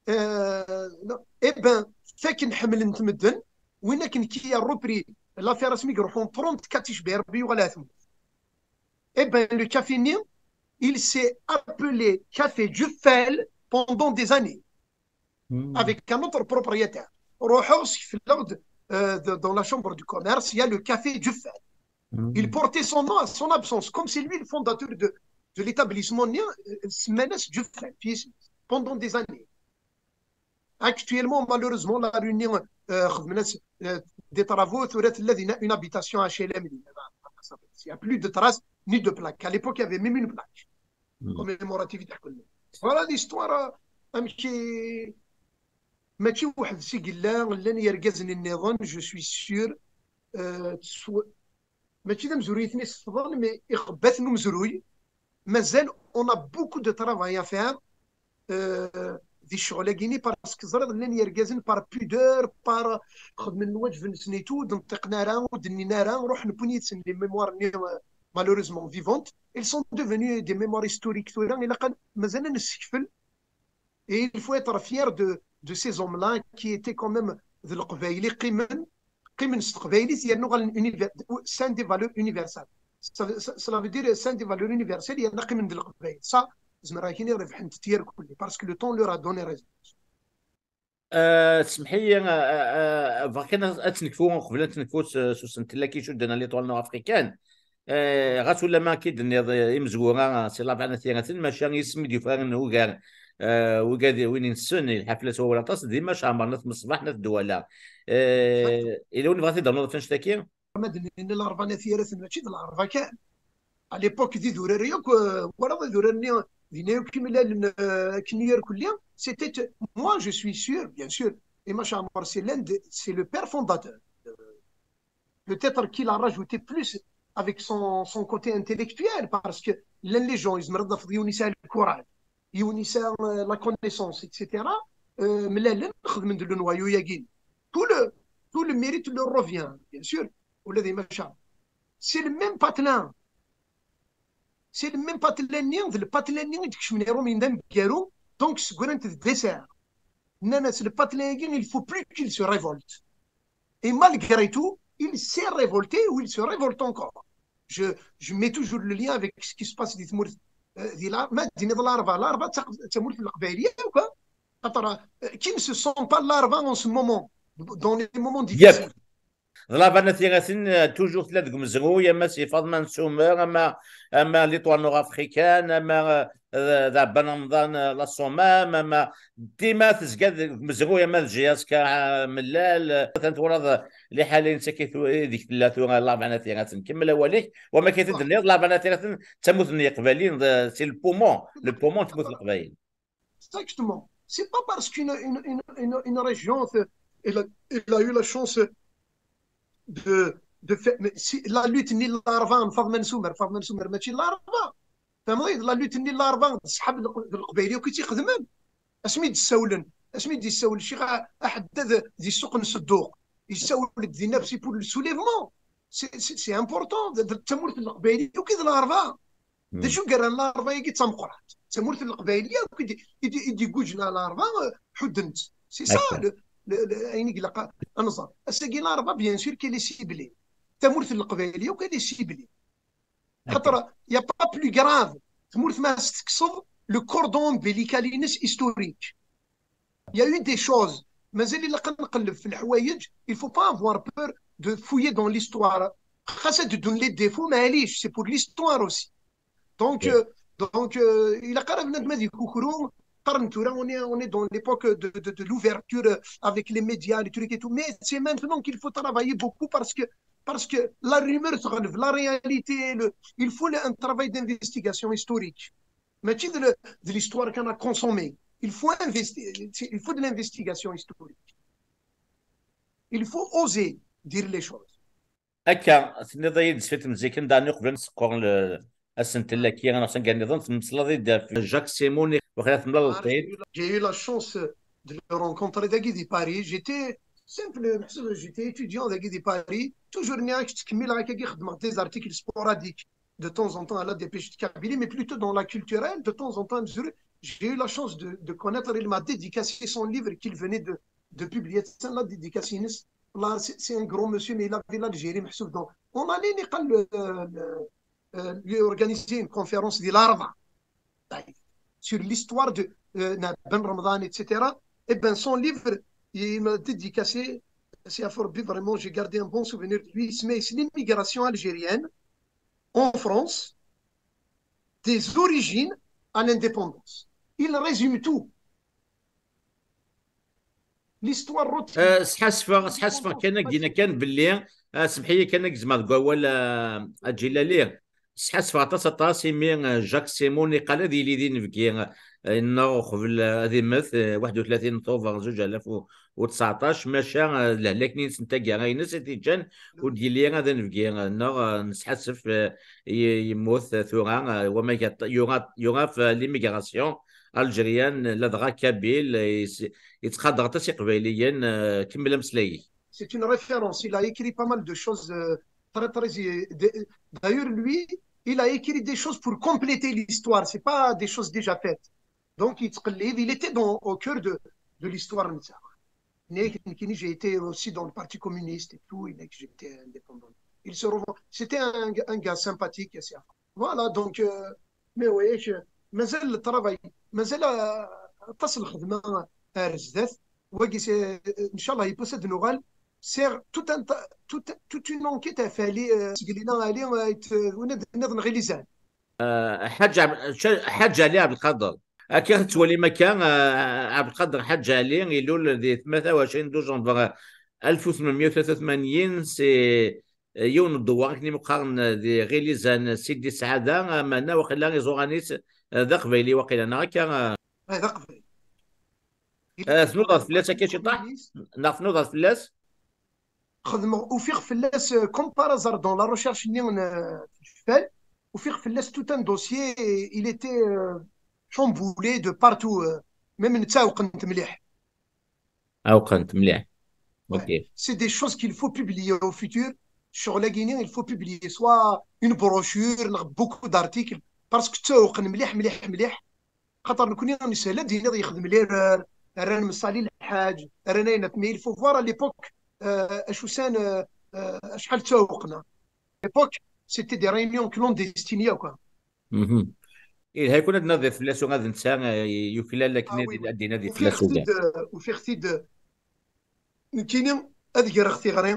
euh, eh ben, fakken ḥemmlen-t medden, win akken qui a repris l'affaire asmi i iruḥ trente-quatre icber, bi yuɣal ɛetmu. Eh ben, le café-nni, il s'est appelé Café Ǧeffal pendant des années, avec un autre propriétaire. Ruḥeɣ, skefleɣ-d, euh, de, dans la chambre du commerce, il y a le Café Ǧeffal. Il portait son nom à son absence, comme c'est lui le fondateur de, de l'établissement, euh, semman-as Ǧeffal, puis pendant des années. Actuellement, malheureusement, la rue-nni, euh, xedmen-as, euh, des travaux, tura tella dinna une habitation H L M. Il n'y a plus de traces ni de plaque. À l'époque, il y avait même une plaque commémorative. Voilà l'histoire, euh, amek i, mačči weḥd-s i yella, llan yergazen nniḍen, je suis sûr, euh, mačči d amezruy i ten-isefḍen, mais ixebbat n umezruy, mazal, on a beaucoup de travail à faire, euh, di ccɣel-agi-nni, parce que teẓriḍ, llan yergazen par pudeur, par xedmen lwaǧeb-nsen et tout, ur d-nṭiqen ara, ur d-nnin ara, ruḥen wwin yid-sen les mémoires-nni, euh, malheureusement vivantes, ils sont devenus des mémoires historiques tura, ilaq ad, mazal ad nessekfel. Et il faut être fier de, de ces hommes-là qui étaient quand même d Leqbayel, qqimen, qqimen s teqbaylit, yernu ɣalen univer-, c'est des valeurs universelles. Ça, ça, cela veut dire c'est des valeurs universelles, yerna qqimen d Leqbayel. Ça, zemreɣ ad ak-iniɣ rebḥent-t irkelli, parce que le temps leur a donné raison. Euh, smeḥ-iyi, euh, euh, bɣiɣ kan ad, ad tt-nekfu, qbel ad tt-nekfu s, s usentel-agi i cudden à l'étoile nord-africaine. Eh, ɣas ulamma akka i d-tenniḍ, eh, imezwura, eh, si Labeɛna Tirat, maca isem i d-yufraren ugar, eh, wigad, win inessen, yelḥa fell-as wawal aṭas, d Imac Ɛmer n At Meṣbaḥ n At Dwala. Eh, yella win bɣa ad t-id-ternuḍ ɣef annect-agi? Ma d-nini Larebɛa n At Yiraten, mačči d Larebɛa kan. À l'époque, d idurar yakk, eh, walaḍ idurar-nni, dinna yakk imlalen, eh, akken irkelli, c'était, moi, je suis sûr, bien sûr, Imac Ɛmer, c'est l'un de, c'est le père fondateur. Peut-être qu'il a rajouté plus avec son, son côté intellectuel, parce que les gens, ils me redonnent, yiwen yesɛa le courage, yiwen yesɛa, euh, la connaissance, et cetera. Euh, mlalen, xedmen-d le noyau-agi. Tout le, tout le mérite leur revient, bien sûr. Ula d Imac Ɛmer. C'est le même patelin. C'est le même patelin-nni, d le patelin-nni i d-kecmen Iṛumyen d ameggaru, donc seggrent-t d dessert. Nnan-as, le patelin-agi, il faut plus qu'il se révolte. Et malgré tout, il s'est révolté ou il se révolte encore. Je, je mets toujours le lien avec ce qui se passe di tmurt, euh, di la, ma d-tiniḍ Larebɛa, Larebɛa d ta-, d tamurt n Leqbayel yakk, hein. Xaṭer, euh, qui ne se sent pas Larebɛa en ce moment, dans les moments difficiles. D Larebɛa n At Yiraten, euh, toujours tella deg umezruy, ama si Faḍma n Sumer, ama, ama l'étoile nord-africaine, ama, euh, d, d Ɛebban Remḍan, eh, la Somme, ma, ma, dima tezga deg umezruy, ama d J S K, eh, Mellal, eh, atan twalaḍ, eh, liḥala-ines akka i tu-, ideg tella tura Larebɛa n At Yiraten. Kemmel awal-ik, wama akka i t-id-tenniḍ, Larebɛa n At Yiraten d tamurt n Yeqbayliyen, d, c'est le poumon, le poumon n tmurt n Leqbayel. Exactement. C'est pas parce qu'une, une, une, une, une région, c'est, elle a, elle a eu la chance de, de faire, mais si, la lutte n Larebɛa n Faḍma n Sumer, Faḍma n Sumer, mačči n Larebɛa. Tfehmeḍ? La lutte n Larebɛa, d ṣṣḥab n Leq-, d Leqbayel yakk i tt-ixedmen. Asmi d-ssawlen, asmi d-issawel Ccix A-, Aḥeddad di ssuq n Sedduq, yessawel-d dinna, c'est pour le soulèvement. C'est, c'est, c'est important. D, d tamurt n Leqbayel yakk i d Larebɛa. D acu i yerran Larebɛa-agi d tameqqrant? D tamurt n Leqbayel yakk i d, i d, i d-iguǧen ɣer Larebɛa, eh, ḥudden-tt. C'est ça le, le, le, ayen i ilaq a, a nẓer. Ass-agi Larebɛa, bien sûr qu'elle est ciblée. Tamurt n Leqbayel yakk elle est ciblée. Xaṭer, y a pas plus grave. tmurt ma s-tekkseḍ le cordon ombilical-ines historique. Il y a eu des choses. Mazal ilaq ad nqelleb f leḥwayeǧ, il faut pas avoir peur de fouiller dans l'histoire. Xas ad d-ddun les défauts, maɛlic, c'est pour l'histoire aussi. Donc, euh, donc euh, ilaq ara bnadem ad ikukru. Qqaren tura, on est, on est dans l'époque de, de, de l'ouverture avec les médias, les trucs et tout. Mais c'est maintenant qu'il faut travailler beaucoup parce que, parce que la rumeur se relève, la réalité, le, il faut un travail d'investigation historique. Mačči de, de l'histoire qu'on a consommée. Il faut, investi il faut de l'investigation historique. Il faut oser dire les choses. Akka, tenniḍ-iyi-d sfit n zik, anda uqbel ad nseqqur asentel-agi neɣ s anga nniḍen, temmeslaḍ-id ɣef Jacques Simon, waqila temlaleḍ-t-id. J'ai eu la chance de le rencontrer dagi di Paris. J'étais simple, j'étais étudiant dagi di Paris. Toujours nniɣ-ak ttkemmileɣ akkagi, xeddmeɣ des articles sporadiques de temps en temps à la Dépêche de Kabylie, mais plutôt dans la culturelle, de temps en temps, j'ai eu la chance de, de connaître, il m'a dédicacé son livre qu'il venait de, de publier, la dédicace. C'est un grand monsieur, mais il avait l'Algérie, donc on allait le, le, euh, lui organiser une conférence de l'arbre sur l'histoire de euh, Ben Ramadan, et cetera. Et bien, son livre, il m'a dédicacé, c'est à Forbi, vraiment, j'ai gardé un bon souvenir de lui. C'est l'immigration algérienne en France, des origines à l'indépendance. Il résume tout. L'histoire routine. Sḥasfeɣ, sḥasfeɣ kan ad k-iniɣ kan belli, semmeḥ-iyi kan ad gezmeɣ deg wawal a Ǧilali. Sḥasfeɣ aṭas, aṭas, imi Jacques Simon iqqal ad yili d inebgi-nneɣ uqbel ad immet, waḥed u tlatin Tubeṛ zuǧ alaf u tseɛṭac, maca d lehlak-nni-ines n taggara-ines i t-iǧǧan ur d-yelli ara d anebgi-nneɣ. Nesḥassef yemmut tura, wama yura ɣef l'immigration algérienne, ladɣa kabyle, yettqadar aṭas iqbayliyen. Kemmel ameslay-ik. C'est une référence. Il a écrit pas mal de choses euh, très, très. D'ailleurs, lui, il a écrit des choses pour compléter l'histoire. C'est pas des choses déjà faites. Donc, il était dans, au cœur de, de l'histoire. J'ai été aussi dans le Parti communiste et tout, et j'étais indépendant. Il se revend... C'était un, un gars sympathique. Voilà, donc, euh, mais oui, je, mais le travail, mais la, aṭas n lxedma ar zdat, wagi, inchallah, il peut se de nouvelles. C'est tout un, tout, toute une enquête à faire, euh, euh, Ḥaǧ Ɛli Ɛebdelqader. Akka tettwalim akka, Ɛebdelqader Ḥaǧ Ɛli ilul di tmata u ɛecrin dujanver alef u tmenmya u tlatin, c'est yiwen n ddewwer akken i m-qqaren di Ɣilizan Sidi Sɛada, ameɛna waqila iẓuran-is d aqbayli waqila, neɣ akka? D aqbayli. Tnudaḍ fell-as akka ciṭaḥ? Neɣ tnudaḍ fell-as? Xedmeɣ, ufiɣ fell-as, comme par hasard, dans la recherche-nni n Jfal, ufiɣ fell-as tout un dossier, il était chamboulé de partout, même netta ɛewqen-t mliḥ. Ɛewqen-t mliḥ. Ok. C'est des choses qu'il faut publier au futur. Ccɣel-agi-nni, il faut publier soit une brochure, neɣ beaucoup d'articles, parce que ttɛewqen mliḥ, mliḥ, mliḥ. Xaṭer nekni neshel ad d-iniḍ yexdem lirer, rran Messali Lḥaǧ, rran ayen, mais il faut voir à l'époque acu san, acḥal ttɛewqen. À l'époque, c'était des réunions clandestines akk. Ilha-ken ad nadiɣ fell-as, ad netta yuklal akken ad d-inadi fell-as ugar. Ufiɣ-t-id nekkini ad greɣ tiɣri.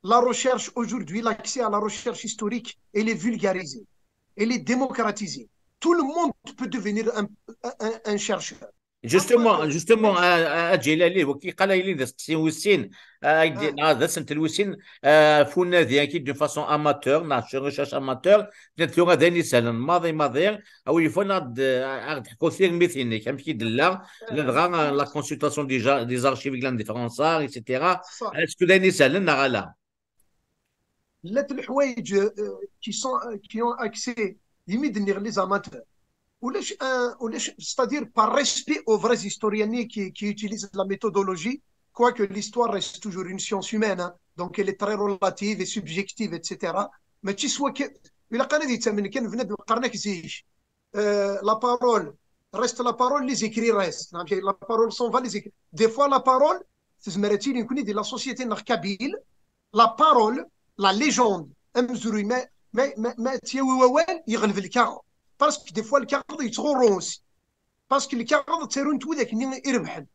La recherche aujourd'hui, l'accès à la recherche historique, elle est vulgarisée, elle est démocratisée. Tout le monde peut devenir un, un, un chercheur. Justement, justement, a Ǧilali, wagi qala yili d aseqsi wis sin, d asentel wis sin, f unadi-agi d'une façon amateur, neɣ recherche amateur, tura d ayen isehlen maḍi maḍi, a wi yufan ad aɣ-d-teḥkuḍ tirmit-inek, amek i d-tella, ladɣa la consultation des archives i yellan di Fransa, et cetera. Est-ce que d ayen isehlen neɣ ala? Llant leḥwayeǧ qui sont, qui ont accès, imi d-nniɣ les amateurs. Ulac, ulac, c'est-à-dire par respect aux vrais historiens qui, qui utilisent la méthodologie, quoique l'histoire reste toujours une science humaine, hein, donc elle est très relative et subjective, et cetera. Mačči s wakka, ilaq ara ad yettamen kan bnadem qqaren-ak zik, la parole reste la parole, les écrits restent. La parole s'en va, les écrits. Des fois, la parole, tezmer ad tili nekkni di la société-nneɣ kabyle, la parole, la légende, amezruy, ma, ma, ma, ma tt-yawi wawal, yeɣleb lkaɣeḍ. Parce que des fois, lkaɣeḍ yettɣurru aussi. Parce que lkaɣeḍ ttarun-t widak-nni irebḥen.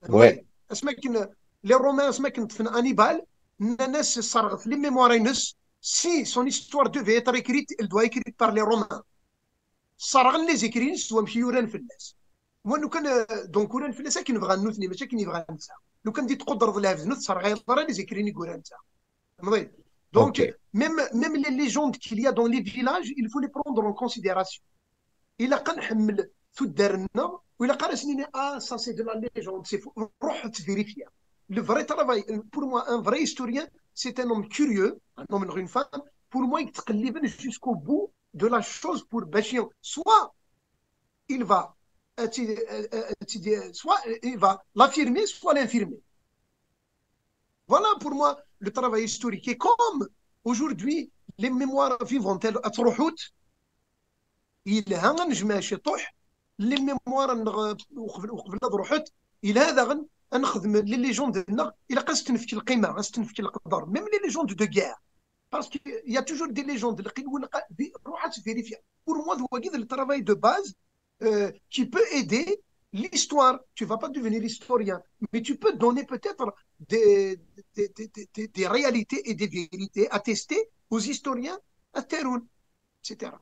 Ouais. Asmi akken, les Romains, asmi akken ṭṭfen Hannibal, nnan-as sserɣet les mémoires-ines, si son histoire devait être écrite, elle doit être écrite par les Romains. Sserɣen les écrits-ines s wamek i uran fell-as. Wa lukan, euh, donc uran fell-as akken bɣan nutni, mačči akken yebɣa netta. Lukan di tqudreḍ lɛebd, ur tesserɣayeḍ ara les écrits-nni i yuran netta. Temḍi. Donc, ok, même, même les légendes qu'il y a dans les villages, il faut les prendre en considération. Ilaq ad nḥemmel tuddar-nneɣ, u ilaq ara s-nini, ah, ça c'est de la légende, c'est faux. Ruḥ ad vérifier. Le vrai travail, pour moi, un vrai historien, c'est un homme curieux, un homme ou une femme, pour moi, yettqelliben jusqu'au bout de la chose pour bac, soit il va, euh, tu- euh, euh, tu dis- soit il va l'affirmer, soit l'infirmer. Voilà pour moi le travail historique. Et comme aujourd'hui, les mémoires vivantes, elles, elles se rejoutent, il y a un jmaï chez toi, les mémoires, euh, وقبل وقبل لا تروحت، il y a un خدم les légendes, il a قصة في القيمة، قصة في القدر. Même les légendes de guerre. Parce qu'il y a toujours des légendes. روح vérifier. Pour moi, c'est le travail de base, euh, qui peut aider l'histoire. Tu vas pas devenir historien, mais tu peux donner peut-être des, des, des, des, des réalités et des vérités à tester aux historiens, à Teroun, et cetera.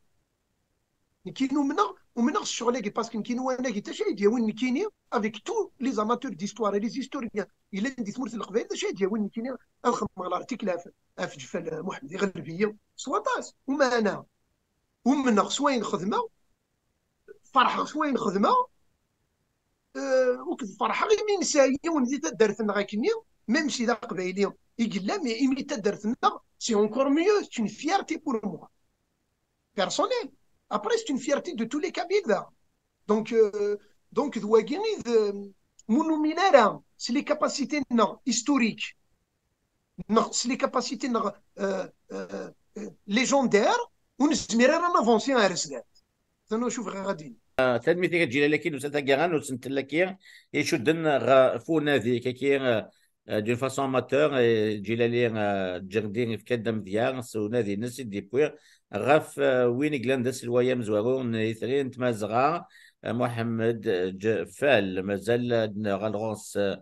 Nekini umneɣ, umneɣ s ccɣel-agi, parce que nekini wanagi, d acu ay d-yawin nekini, avec tous les amateurs d'histoire et les historiens, yellan di tmurt n Leqbayel, d acu ay d-yawin nekini ad xedmeɣ l'article ɣef, ɣef Ǧfal Muḥemmed Iɣelbiya, s waṭas, umeɛna, umneɣ s wayen xedmeɣ, ferḥeɣ s wayen xedmeɣ, euh, akked ferḥeɣ imi nesɛa yiwen di taddart-nneɣ akkenni, même si d aqbayli i yella, mais imi taddart-nneɣ, c'est encore mieux, c'est une fierté pour moi. Personnel. Après, c'est une fierté de tous les Kabyles, là. Donc, euh, donc, d wagi i d, euh, mu numin ara s les capacités-nneɣ historiques, neɣ s les capacités-nneɣ, euh, euh, euh, légendaires, ur nezmir ara ad navansi ar zdat. Atan ur cufeɣ ara din. Ah, tanemmirt-ik a Ǧilal, akin usa taggara n usentel-agi icudden ɣef unadi, kaki, euh, euh, d'une façon amateur, et Ǧilali, euh, Ǧerdi yefka-d amedya s unadi-ines i d-yewwi ɣef, euh, win i yellan d aselway amezwaru n Itri n Tmazɣa, euh, Muḥemmed, euh, Ǧefal. Mazal ad nuɣal ɣur-s, euh,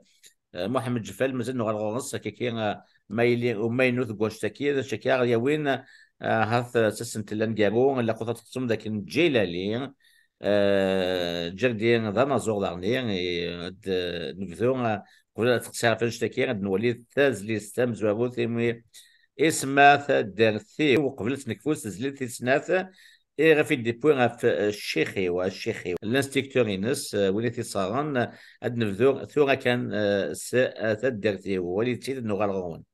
euh, Muḥemmed Ǧefal, mazal nuɣal ɣur-s, kaki, euh, ma yili umaynut deg wanect-agi, d acu akka ara yawin, euh, hat, euh, s asentel aneggaru, ilaq ad teḥsum d akken Ǧilali, euh, Ǧerdi d anaẓur daɣen, eh, ad, euh, nebdu, euh, qbel ad teqsi ɣef wanect-agi, ad nwali tazlist tamezwarut, imi isemma Taddart-iw, qbel ad tt-nekfu s tezlit tis snat, iɣef i d-yewwi ɣef, eh, ccix-iw, eh, ccix-iw, l'instructeur-ines, eh, win i t-isɣaren. Ad nebdu tura kan, eh, s, eh, Taddart-iw, walit-tt-id, ad nuɣal ɣur-wen.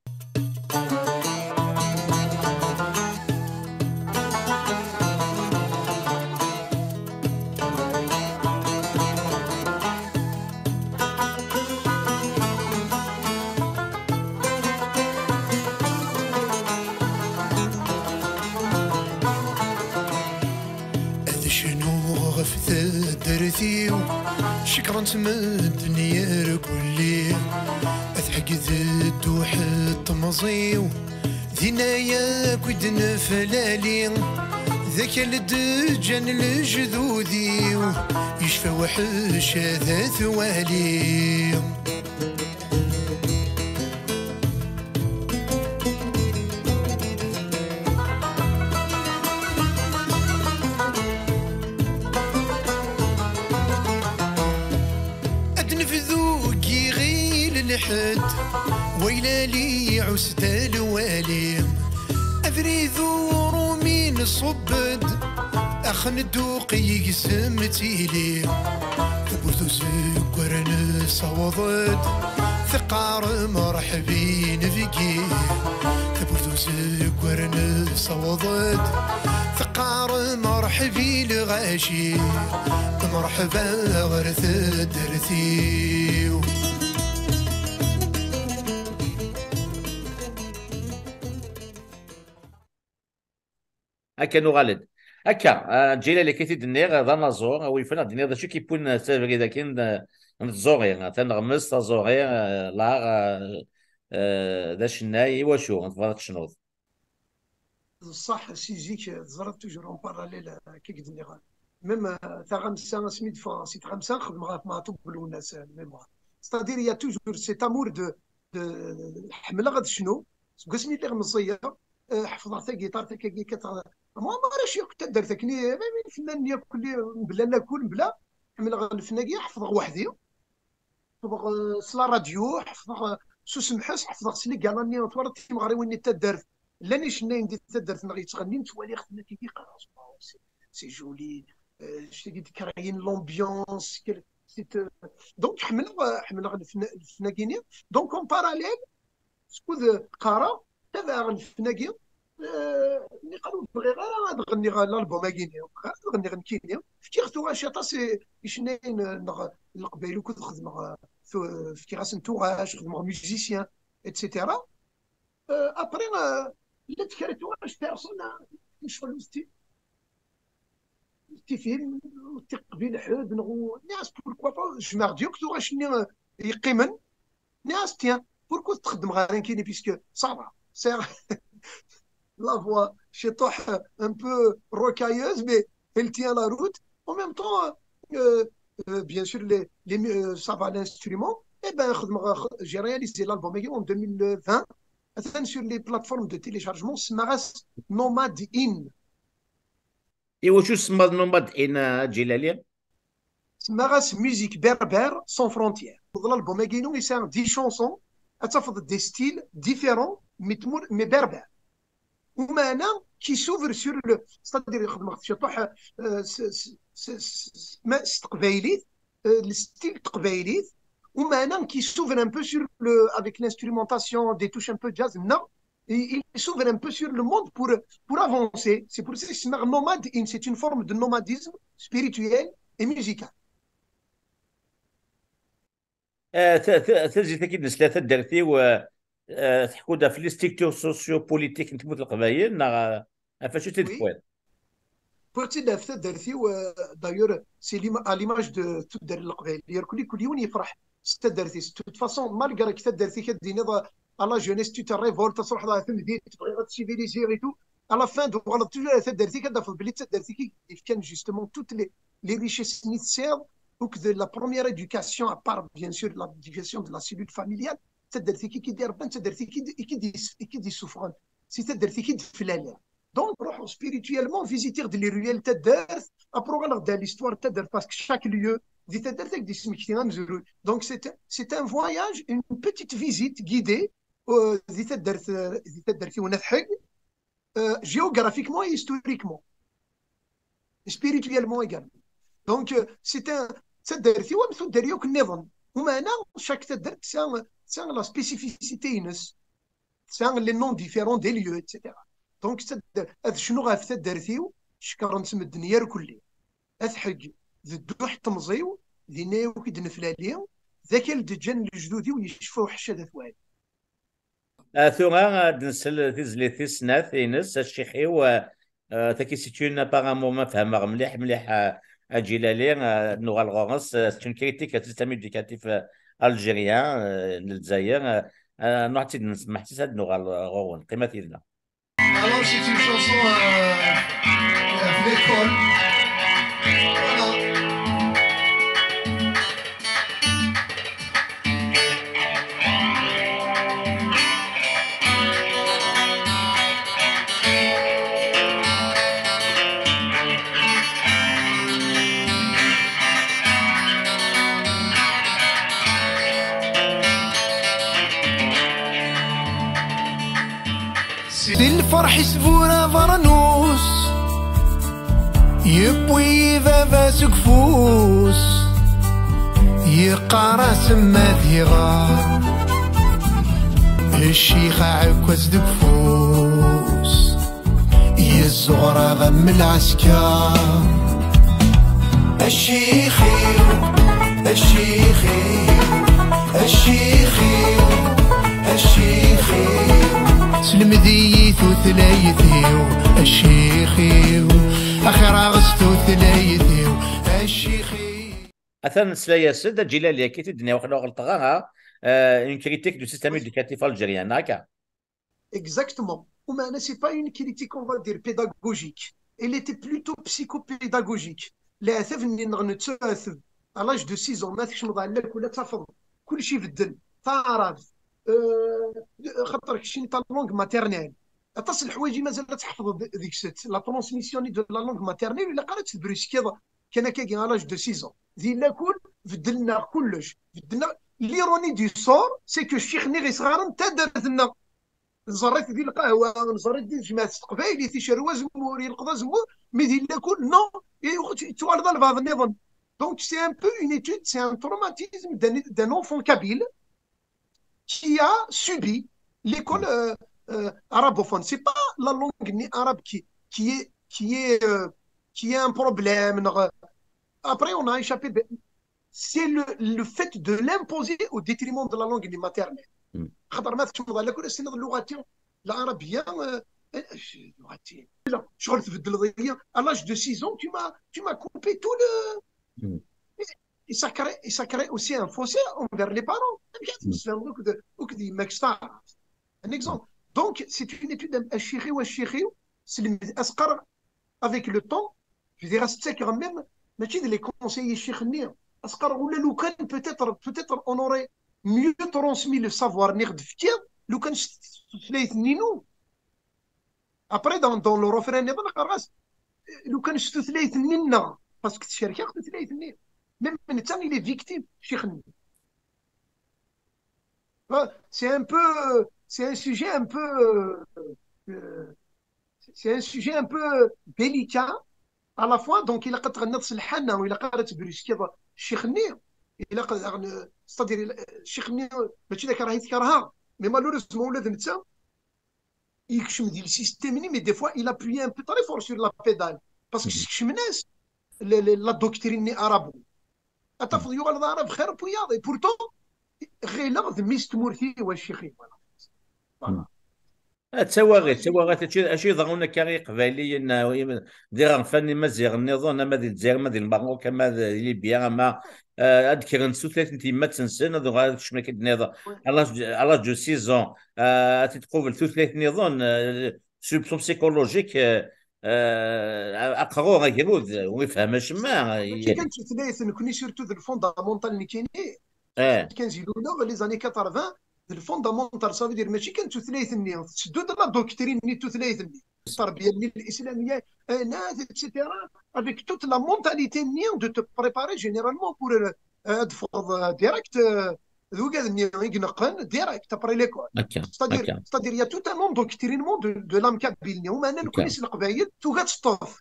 Ad cnuɣ ɣef taddart-iw, cekren-tt medden yergulli. Ad tḥegged dduḥ n temẓi-w, dinna yakk i d-neflali. D akal d-ǧǧan lejdud-iw, yecfa weḥc ad t-wali. Ad nebdu deg yiɣil lḥedd, waylali ɛusda lwali. Abrid urumi nṣubb-d, axnedduq yegsem tili. Tawwurt uzeggar nessaweḍ-d, teqqar mṛeḥb i nebgi. Tawwurt uzeggar nessaweḍ-d, teqqar mṛeḥb i lɣaci. Mṛeḥba ɣer taddart-iw. Akka nuɣal-d. Akka, ah, Ǧilal, akka i t-id-nniɣ, d anaẓur, a wi yufan ad d-iniɣ d acu i k-yewwin s abrid-agi n, n tẓuri, taneɣmest, taẓuri, ah, laɣ, ah, ah, d acennay, i wacu tebɣiḍ ad tecnuḍ? Ṣṣeḥ, si zik, teẓriḍ, toujours en parallèle, euh, akka i k-d-nniɣ. Même, euh, taɣamsa, asmi d-ffɣeɣ si tɣamsa, xedmeɣ ɣef Meɛtub Lwennas, euh, mémoire. C'est-à-dire, il y a toujours cet amour de, de, ḥemmleɣ ad cnuɣ. Seg wasmi lliɣ meẓẓiyeɣ, euh, ḥeffḍeɣ tagiṭart, akka, akka, akka, ma, ma ara cnuɣ taddart akken, eh, ma, ma, fennan-nni akk, mebla lakul, mebla, ḥemmleɣ lfen-agi, ḥeffḍeɣ weḥd-i. Ḥeffḍeɣ, euh, s la radio, ḥeffḍeɣ, euh, s usemḥes, ḥeffḍeɣ s ligala-nni, twalaḍ timeɣriwin-nni n taddart. Llan icennayen di taddart-nneɣ yettɣennin, ttwaliɣ-ten akka, qqareɣ, waw, c'est, c'est joli, euh, c'est de créer l'ambiance, quel-, c'est, euh, donc, ḥemmleɣ, euh, ḥemmleɣ lefn-, lefnag-ini. Donc, en parallèle, skud qqareɣ, tabaɣ n lefnag-i, euh, nniqal ur bɣiɣ ara ad ɣenniɣ l'album-agi-ni, ur bɣiɣ ara ad ɣenniɣ nekkini. Fkiɣ tuɣac aṭas i, icennayen, euh, neɣ n Leqbayel ukud xedmeɣ, euh, tu-, fkiɣ-asen tuɣac, xedmeɣ musicien, et cetera. Euh, après, euh, llant kra tuɣac personnes, euh, ur tifhim, ur tiqbil ḥedd, neɣ u-, nniɣ-as, pourquoi pas, jemɛeɣ-d yakk tuɣac-nni, euh, yeqqimen, nniɣ-as, tiens, pourquoi ur txeddmeḍ ara nekkini, puisque ça va, c'est la voix, ciṭuḥ, un peu rocailleuse, mais elle tient la route. En même temps, euh, euh, bien sûr, les, les, euh, ça va, l'instrument. Eh ben, xedmeɣ, j'ai réalisé l'album en deux mille vingt. Atan sur les plateformes de téléchargement, semmaɣ-as Nomad In. Iwacu semmaḍ Nomad In, a Djilali? Semmaɣ-as Musique Berbère Sans Frontières. L'album-agi-inu yesɛa dix chansons, ad tafeḍ des styles différents, mais tmur-, mais berbères. Umeɛna qui s'ouvre sur le, c'est-à-dire, xedmeɣ ciṭuḥ, euh, s, s, s, s, s, ma, s teqbaylit, euh, le style teqbaylit, umeɛna qui s'ouvre un peu sur le, avec l'instrumentation, des touches un peu jazz, non, il, il s'ouvre un peu sur le monde pour, pour avancer. C'est pour ça que c'est nomade, c'est une forme de nomadisme spirituel et musical. Ah, ta-, ta-, tazzit-agi d-nesla, taddart-iw, ah, ah, tḥekku-d ɣef les structures socio-politiques n tmurt n Leqbayel, neɣ, ah, ɣef wacu i tt-id-tewwiḍ? Wwiɣ-tt-id ɣef taddart-iw, euh, d'ailleurs, c'est l'ima-, à l'image de taddart n Leqbayel. Yerkul, kul yiwen yefreḥ s taddart-is. De toute façon, malgré que taddart-ik ad d-tiniḍ, euh, à la jeunesse, tu te révoltes, ad truḥeḍ ɣer temdint, tebɣiḍ ad tciviliziḍ et tout, à la fin, tuɣaleḍ toujours ɣer taddart-ik, ad d-tafeḍ belli d taddart-ik i k-d-yefkan justement toutes les, les richesses-nni tesɛiḍ, ou que de la première éducation, à part bien sûr l'éducation de la cellule familiale, d taddart-ik i k-id-irebban, d taddart-ik i k-id-, i k-id-is-, i k-id-issufɣen si taddart-ik i d-flaliɣ. Donc, ruḥeɣ spirituellement, visitiɣ-d les ruelles n taddart, après uɣaleɣ-d à l'histoire n taddart, parce que chaque lieu di taddart ad k-d-yesmekti amezruy. Donc, c'est, c'est un voyage, une petite visite guidée, euh, di taddart, euh, di taddart-iw n At Ḥegg, euh, géographiquement et historiquement, spirituellement également. Donc, euh, c'est un, d taddart-iw am tuddar yakk nniḍen. Umeɛna, chaque taddart tesɛa, tesɛa la spécificité-ines, tesɛa les noms différents des lieux, et cetera. Donc, taddart, ad cnuɣ ɣef taddart-iw, cekkren-tt medden irkelli. At Ḥegg d dduḥ n temẓi-w, dinna yakk i d-neflali, d akal d-ǧǧan lejdud-iw, yecfa uḥeccad at Wali. Ah, tura ad nsel tizlit tis snat ines, A ccix-iw, ah, ah, tagi c'est une, apparemment, ma fehmeɣ mliḥ, mliḥ, ah, a Djilali, ah, ad nuɣal ɣur-s, ah, c'est une critique au système éducatif, ah, algérien, ah, n Lezzayer, ah, ah, nruḥ ad tt-id-nsemmeḥ, tis ad nuɣal ɣur-wen. Qqimet yid-neɣ. Alors, c'est une chanson, euh, euh, de l'école. Voilà. Si lferḥ isbur abernus, yewwi baba seg ufus, yeqqar-as ma diɣa, ccix aɛekkaz deg ufus, yezzuɣraḍ am lɛesker. A ccix-iw, a ccix-iw, a ccix-iw, a ccix-iw. Selmed-iyi tutlayt-iw, a ccix-iw. Axir-aɣ s tutlayt-iw, a ccix-iw. Atan nesla-yas-d, a Djilali, akka i t-id-nniɣ, ur ɣelṭeɣ ara, euh, une critique du système éducatif algérien, neɣ akka? Exactement. Umeɛna, c'est pas une critique, on va dire, pédagogique. Elle était plutôt psychopédagogique. Leɛtab-nni-nneɣ nettuɛeteb à l'âge de six ans, ma tkecmeḍ ɣer lakul ad tafeḍ kullec ibeddel. Taɛrabt, euh, xaṭer keččini ta langue maternelle. Aṭas n leḥwayeǧ i mazal ad tḥefḍeḍ deg-s. La transmission de la langue maternelle, ilaq ara tt-tebruskiḍ kan akkagi à l'âge de six ans. Di lakul, beddlen-aɣ kullec. Beddlen-aɣ. L'ironie du sort, c'est que ccix-nni ɣ-isɣaren d taddart-nneɣ. Nẓerr-it di lqahwa, nẓerr-it di tejmaɛt s teqbaylit, icerrew azemmur, yelqeḍ azemmur, mi di lakul, non, yettuɣal d albaɛḍ nniḍen. Donc, c'est un peu une étude, c'est un traumatisme d'un d'un enfant kabyle qui a subi l'école euh, euh, arabophone. C'est pas la langue ni arabe qui, qui est, qui est, euh, qui est un problème. Après, on a échappé. C'est le, le fait de l'imposer au détriment de la langue maternelle. خاطر ما تكمل على كل سنة اللغة العربية، آه، آه، لغتي. لا، شغل تبدل الضية. À l'âge de six ans, tu m'as, tu m'as coupé tout le. Et ça crée, et ça crée aussi un fossé envers les parents. Donc, donc, donc, un exemple. Donc, c'est une étude à Chiré ou à Chiré, c'est le, avec le temps, je dirais, c'est quand même, mais tu les conseillers Chiré, parce que peut-être, peut-être on aurait mieux transmis le savoir, نقد فكير, لو كان شفت ثلاثة نينو. Après, dans, dans le refrain, نقرأ لو كان شفت ثلاثة نينا, parce que تشاركها ثلاثة نينا. Même نتا, il est victime, شيخ. C'est un peu, c'est un sujet un peu, euh, c'est un sujet un peu délicat à la fois. Donc, il a قد غنض سلحانة وإلا قرأت بريسكي الشيخ ني, إلا قد, c'est-à-dire, الشيخ ني, ماشي ذاك راه يتكرها, mais malheureusement, ولاد نتا, يكشم ديال السيستم ني, mais des fois, il appuie un peu très fort sur la pédale. Parce que c'est كشم ناس, la doctrine arabe. Ataf, yuɣal d arab xir n wiyaḍ, et pourtant, ɣileɣ d mmi-s n tmurt-iw, a ccix-iw. Voilà. D tawaɣit, d tawaɣit, acu yeḍran akka i Yiqbayliyen, d iɣerfan imaziɣen nniḍen, ama di Lezzayer, ama di Lmerruk, ama di Libya, ama ad d-kkrent s tutlayt n tyemmat-nsen, ad uɣalen ad kecmen akka d-nniḍen, à l'âge de six ans, ad t-id-tqubel tutlayt nniḍen, soupçon psychologique, aqerru agrud, ur yefham acemma. Mačči kan tutlayt, nekni surtout d lfondamental nekkini, kan ziluneɣ les années quatre-vingts, d lfondamental, ça veut dire mačči kan tutlayt-nni, tetteddu-d la doctrine-nni n tutlayt-nni, tterbiya-nni lislamiya, ayen, et cetera, avec toute la mentalité-nni de te préparer généralement pour ad teffɣeḍ direct d ugad-nni i ineqqen direct après l'école. C'est-à-dire, c'est-à-dire, il y a tout un endoctrinement de, de l'âme kabyle-nni. Umeɛna nekkni s Leqbayel, tugi ad teṭṭef.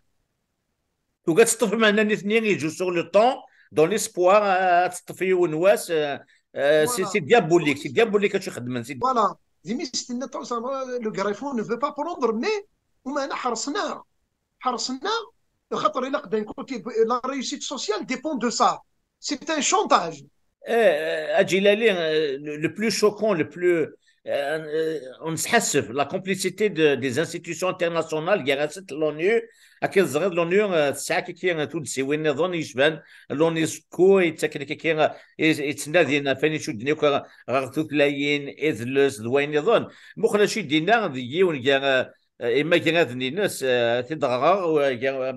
Tugi ad teṭṭef, meɛna nitni, ils jouent sur le temps, dans l'espoir ad teṭṭef yiwen wass. C'est diabolique, c'est diabolique acu xeddmen. Voilà. Le greffon ne veut pas prendre, mais umeɛna ḥerṣen-aɣ. Ḥerṣen-aɣ, xaṭer ilaq d un côté, la réussite sociale dépend de ça. C'est un chantage. Eh, Adjilali, euh, le, le plus choquant, le plus, euh, euh, on se hasif, la complicité de, des institutions internationales, gar-asent l'ONU, akken teẓriḍ l'ONU, euh, tesɛa kiki, euh, tuddsiwin nniḍen yecban l'UNESCO, yettaken kiki, euh, yettnadin ɣef wayen icudden akk ɣer tutlayin, idles, d wayen nniḍen. Muqel acu i d-yenna deg yiwen gar, euh, imagraden-ines, ad t-id-ɣreɣ,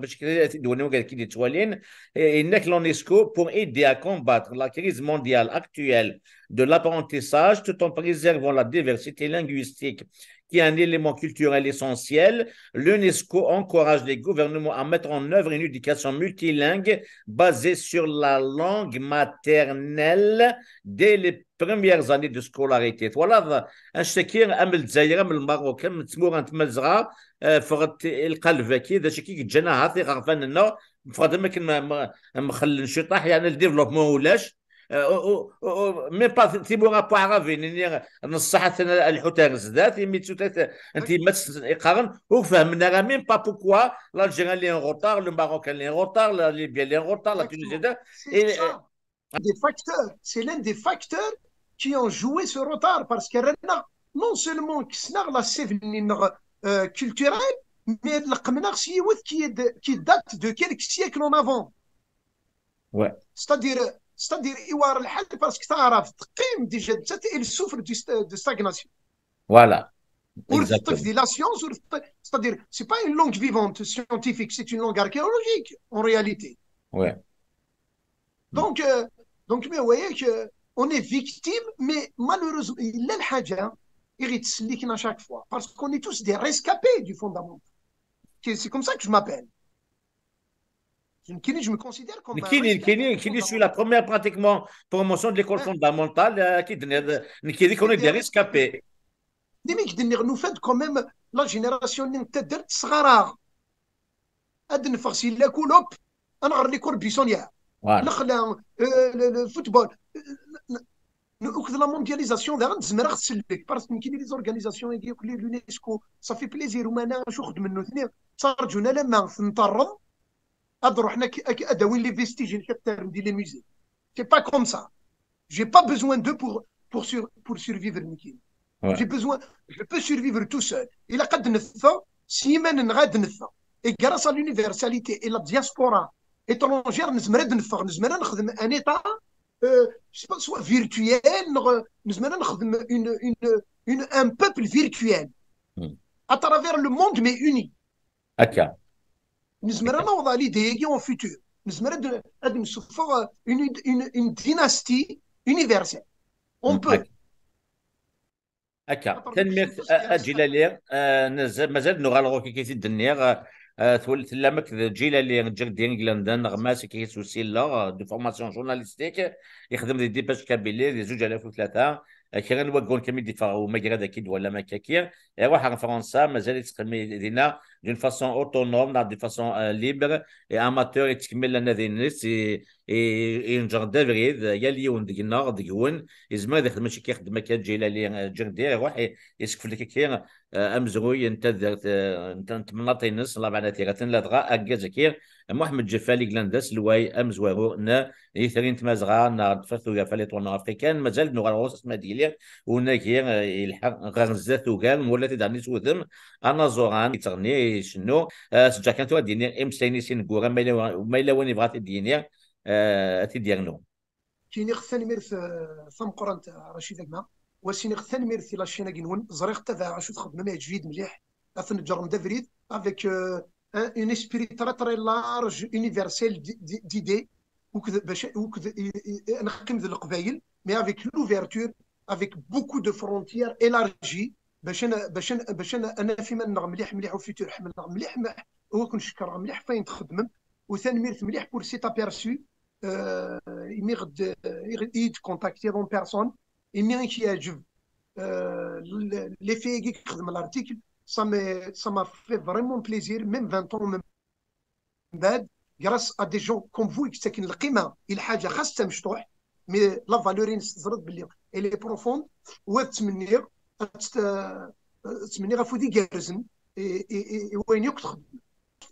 bac ad t-id-wali wigad i d-yettwalin. Yenna-k l'UNESCO pour aider à combattre la crise mondiale actuelle de l'apprentissage tout en préservant la diversité linguistique, qui est un élément culturel essentiel. L'UNESCO encourage les gouvernements à mettre en œuvre une éducation multilingue basée sur la langue maternelle dès les premières années de scolarité. Twalaḍ, annect-agi, am Lezzayer, am Lmerruk, am tmura n Tmazɣa, ffɣent i lqaleb-agi, d acu i yeǧǧan ahat iɣerfan-nneɣ, ffɣen am akken mxellen ciṭaḥ, yeɛni le développement ulac. Même pas timura n waɛraben-nni, n ṣṣeḥ atan lḥut ar zdat, imi d tutlayt n tyemmat i qqaren, ur fehmen ara même pas pourquoi l'Algérie est en retard, le Maroc est en retard, la Libye est en retard, la Tunisie. Des facteurs, c'est l'un des facteurs qui ont joué ce retard, parce que non seulement kksen-aɣ la sève culturelle, mais lqemen-aɣ s yiwet qui, est de, qui date de quelques siècles en avant. Ouais. C'est-à-dire, c'est-à-dire, parce que ça arrive, déjà, elle souffre de, de stagnation. Voilà. Ur teṭṭif di la science, ur teṭṭif, c'est-à-dire, c'est pas une langue vivante, scientifique, c'est une langue archéologique, en réalité. Ouais. Donc, euh, donc, mais vous voyez que on est victime, mais malheureusement, il est le à chaque fois, parce qu'on est tous des rescapés du fondamental. C'est comme ça que je m'appelle. Je me considère comme un Nekkini, nekkini, nekkini, je suis la première pratiquement promotion de l'école fondamentale, euh, qui donne, nekkini, qu'on est des rescapés. Dès que nous faisons quand même la génération n tadert srara. Ad neffeɣ si la coupe, ad nɣer les cours buissonnières. Voilà. Nexla, euh, le, le football. Euh, n- n- Uked la mondialisation, daɣen nezmer ad ɣ-tsellek, parce que nekkini les organisations, l'UNESCO, ça fait plaisir, umana acu xedmen nutni, ttarǧun alamma tenṭerreḍ, ad ruḥen ak- ak- ad awin les vestiges-inek ad terren di les musées. C'est pas comme ça. J'ai pas besoin d'eux pour, pour, sur- pour survivre, nekkini. Ouais. J'ai besoin, je peux survivre tout seul. Ilaq ad neffeɣ, s yiman-nneɣ ad neffeɣ. Et grâce à l'universalité et la diaspora étrangère, nezmer ad neffeɣ, nezmer ad nexdem un état, euh, je sais pas, soit virtuel, neɣ, nezmer ad nexdem une, une, une, un peuple virtuel. Hmm. À travers le monde, mais uni. Akka. Nezmer ad naweḍ à l'idée-agi en futur. Nezmer ad, ad nsuffeɣ, euh, une, une, une dynastie universelle. On Hmm, peut. Akka. Akka, tanemmirt a a Djilali, eh, nez- mazal nuɣal ɣur-k akka i t-id-nniɣ, eh, eh, twel- tellam akked Djilali Djerdi i yellan d aneɣmas akka s usileɣ, eh, de formation journalistique, ixdem di Dépêche Kabylie di zuǧ alaf u tlata, eh, kra n waggur kan mi d-iffeɣ umagrad-agi d-twalam akka-agi, iruḥ ɣer Fransa, mazal yettqemmir dinna d'une façon autonome, neɣ d'une façon, eh, libre, et amateur, yettkemmil anadi-nnes, i, i, yenǧer-d abrid, yal yiwen deg-neɣ, deg-wen, yezmer ad ixdem acu i ixeddem akka Djilali, eh, Djerdi, iruḥ, i, yessekfel akka, eh, amezruy n taddart, eh, n, n temnaḍt-ines, lameɛna tira-ten, ladɣa argaz-agi, Muḥemmed Ǧeffal, i yellan d aselway amezwaru n yitri n Tmazɣa, neɣ d tugerfa, les tournois africains, mazal nuɣal ɣur-s asmi ad yili unagi, eh, yelḥa ɣer zdat ugar, nwala-t-id daɣen s wudem, anaẓuran, yettɣenni, icennu, eh, s-ǧǧeɣ kan tura ad d-iniɣ imeslayen-is ineggura, ma yella, ma yella win yebɣa ad t-id-yini, eh, ad t-id-yernu. Iniɣ tanemmirt, eh, tameqqrant, eh, Racid a gma. Wa s-iniɣ tanemmirt i la chaîne-agi-nwen. Ẓriɣ ttabaɛeɣ acu txeddmem, iɛǧeb-iyi-d mliḥ. Ad tneǧǧrem d abrid avec, euh, un, un esprit très, très large, universel d- d- d'idées. Uked, bac, uked, i- i- i- ad neqqim d Leqbayel, mais avec l'ouverture, avec beaucoup de frontières élargies, bac ad n- bac ad n- bac ad n- ad naf iman-nneɣ mliḥ, mliḥ au futur. Ḥemmleɣ mliḥ, mliḥ, ur ken-cekkreɣ mliḥ ɣef wayen txeddmem. U tanemmirt mliḥ pour cet aperçu. Euh, imi ɣ-d- i ɣ- i d-contactiḍ en personne, imi i k-yeɛǧeb, euh, l- l'effet-agi i yexdem l'article, ça me- ça m'a fait vraiment plaisir, même vingt ans même bad, grâce à des gens comme vous i yettaken lqima i lḥaǧa xas d tamecṭuḥt, mais la valeur-ines teẓriḍ belli elle est profonde, u ad ttmenniɣ, ad tt- ad ttmenniɣ afud igerrzen i, i, i, i wayen akk txeddem.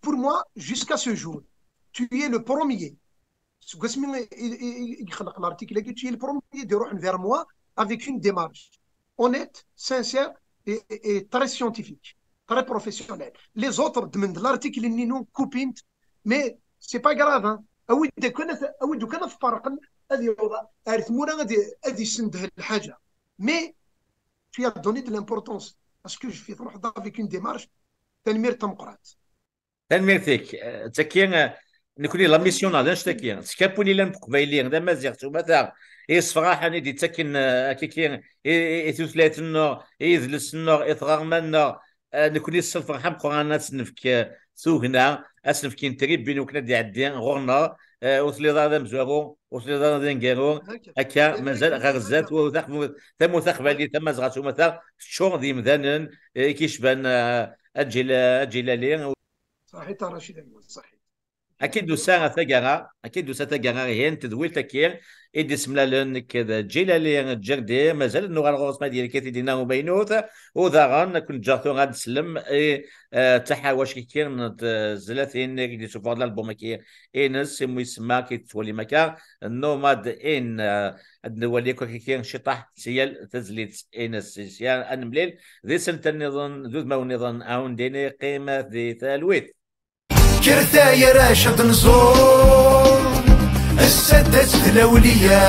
Pour moi, jusqu'à ce jour, tu es le premier. Seg wasmi i, i, i, i yexleq l'article-agi, tu es le premier d-iruḥen vers moi avec une démarche honnête, sincère et, et, et très scientifique, très professionnelle. Les autres ddmen-d l'article-nni-inu, coupin-t, mais c'est pas grave, hein. Awi-d kan ad, awi-d kan ad ferqen, ad yaweḍ ar tmura ad, ad yessendeh lḥaǧa. Mais tu as donné de l'importance à ce que je fais, truḥeḍ avec une démarche. Tanemmirt tameqqrant. Tanemmirt-ik. Eh, d tagi, eh, nekni la mission-nneɣ d annect-agi. Tekkapunin yellan deg uqbayli, d amaziɣ s umata, i yessefraḥen, i d-yettaken, eh, akiki, i, i, i tutlayt-nneɣ, i yidles-nneɣ, i tɣerma-nneɣ. Eh, nekni s lferḥ ameqqran ad s-nefk, eh, tugna, ad s-nefk une tribune i wakken ad d-iɛeddi ɣur-neɣ. Eh, ur telliḍ ara d amezwaru, ur telliḍ ara d aneggaru. Akka, mazal ɣer zdat, u taqmu- tamurt taqbaylit, tamazɣa s umata, teččur d yimdanen, eh, i k-yecban, eh, a Djila- a Djilali. Ṣaḥit a Racid Aywa, ṣaḥit. Akka i d-tusa taggara, akka i d-tusa taggara, ihi n tedwilt-agi i d-isemlalen nekk d Djilali Djerdi, mazal nuɣal ɣur-s ma d yelli-k i d-yenna umaynut, u daɣen ad ken-ǧǧeɣ tura ad d-sellem i, eh, taḥawact-agi n tezlatin i d-yessufeɣ-d l'album-agi ines, imu isemma, ki tettwalim akka, Nomad In, eh, ad nwali akk akiki ciṭaḥ si yal tazlit ines, sya ad nemlil di senta nniḍen d udmawen nniḍen, a wen-d-iniɣ qqimet di talwit. Kkret ay arrac ad nẓur, ass-a d ass d lawliya.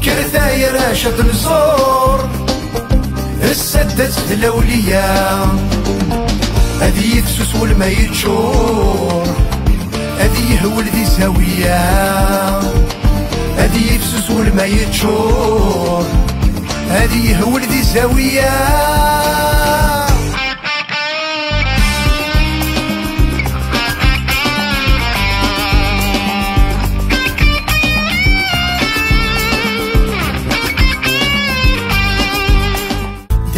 Kkret ay arrac ad nẓur, Saddat d lawliya, ad yifsus wul ma yeččur, ad yehwel di zawiya, ad yifsus wul ma yeččur, ad yehwel di zawiya.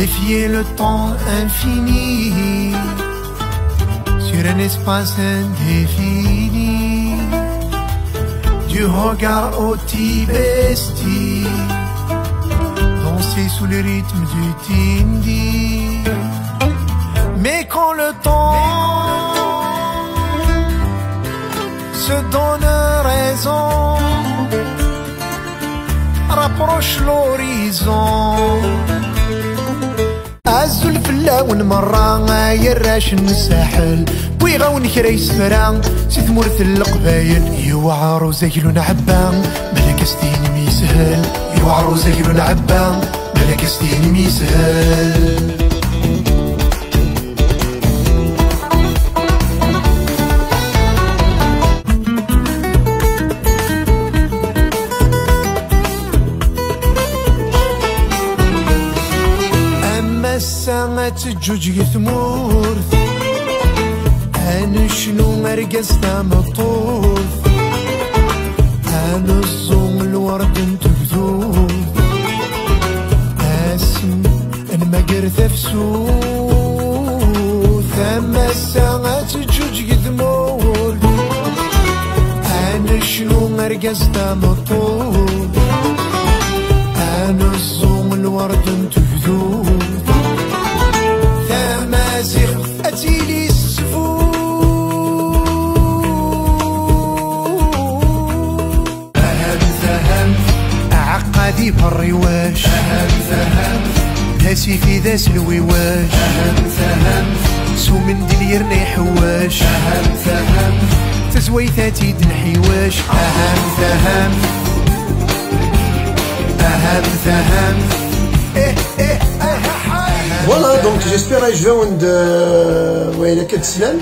Défier le temps infini sur un espace indéfini. Du regard au tibesti, danser sous le rythme du tindi. Mais quand le temps se donne raison, rapproche l'horizon. Azul fell-awen merra, ay arrac n ssaḥel. Wwiɣ-awen kra yesfra si tmurt n Leqbayel. Yewɛer uzaglu n Ɛebba, balak as-tinem yeshel. Yewɛer uzaglu n Ɛebba, balak as-tinem yeshel. Am ass-a ad teǧǧuǧeg tmurt, ad necnu argaz tameṭṭut, ad neẓẓu lwerd n tugdut, ass n nmager tafsut, am ass-a ad teǧǧuǧeg tmurt, ad necnu argaz tameṭṭut, ad neẓẓu lwerd n tugdut, tamaziɣt ad tili s ttbut. Aɛeqqa di berriwac, d asif i d aselwiwac, s umendil yerna iḥewwac, tazwayt ad tt-id-nḥiwac. Ahamt, ahamt, ahamt, ahamt. Eh, eh, ah, ah, ah. Voilà, donc j'espère que je vais, euh, ouais, la quête slam.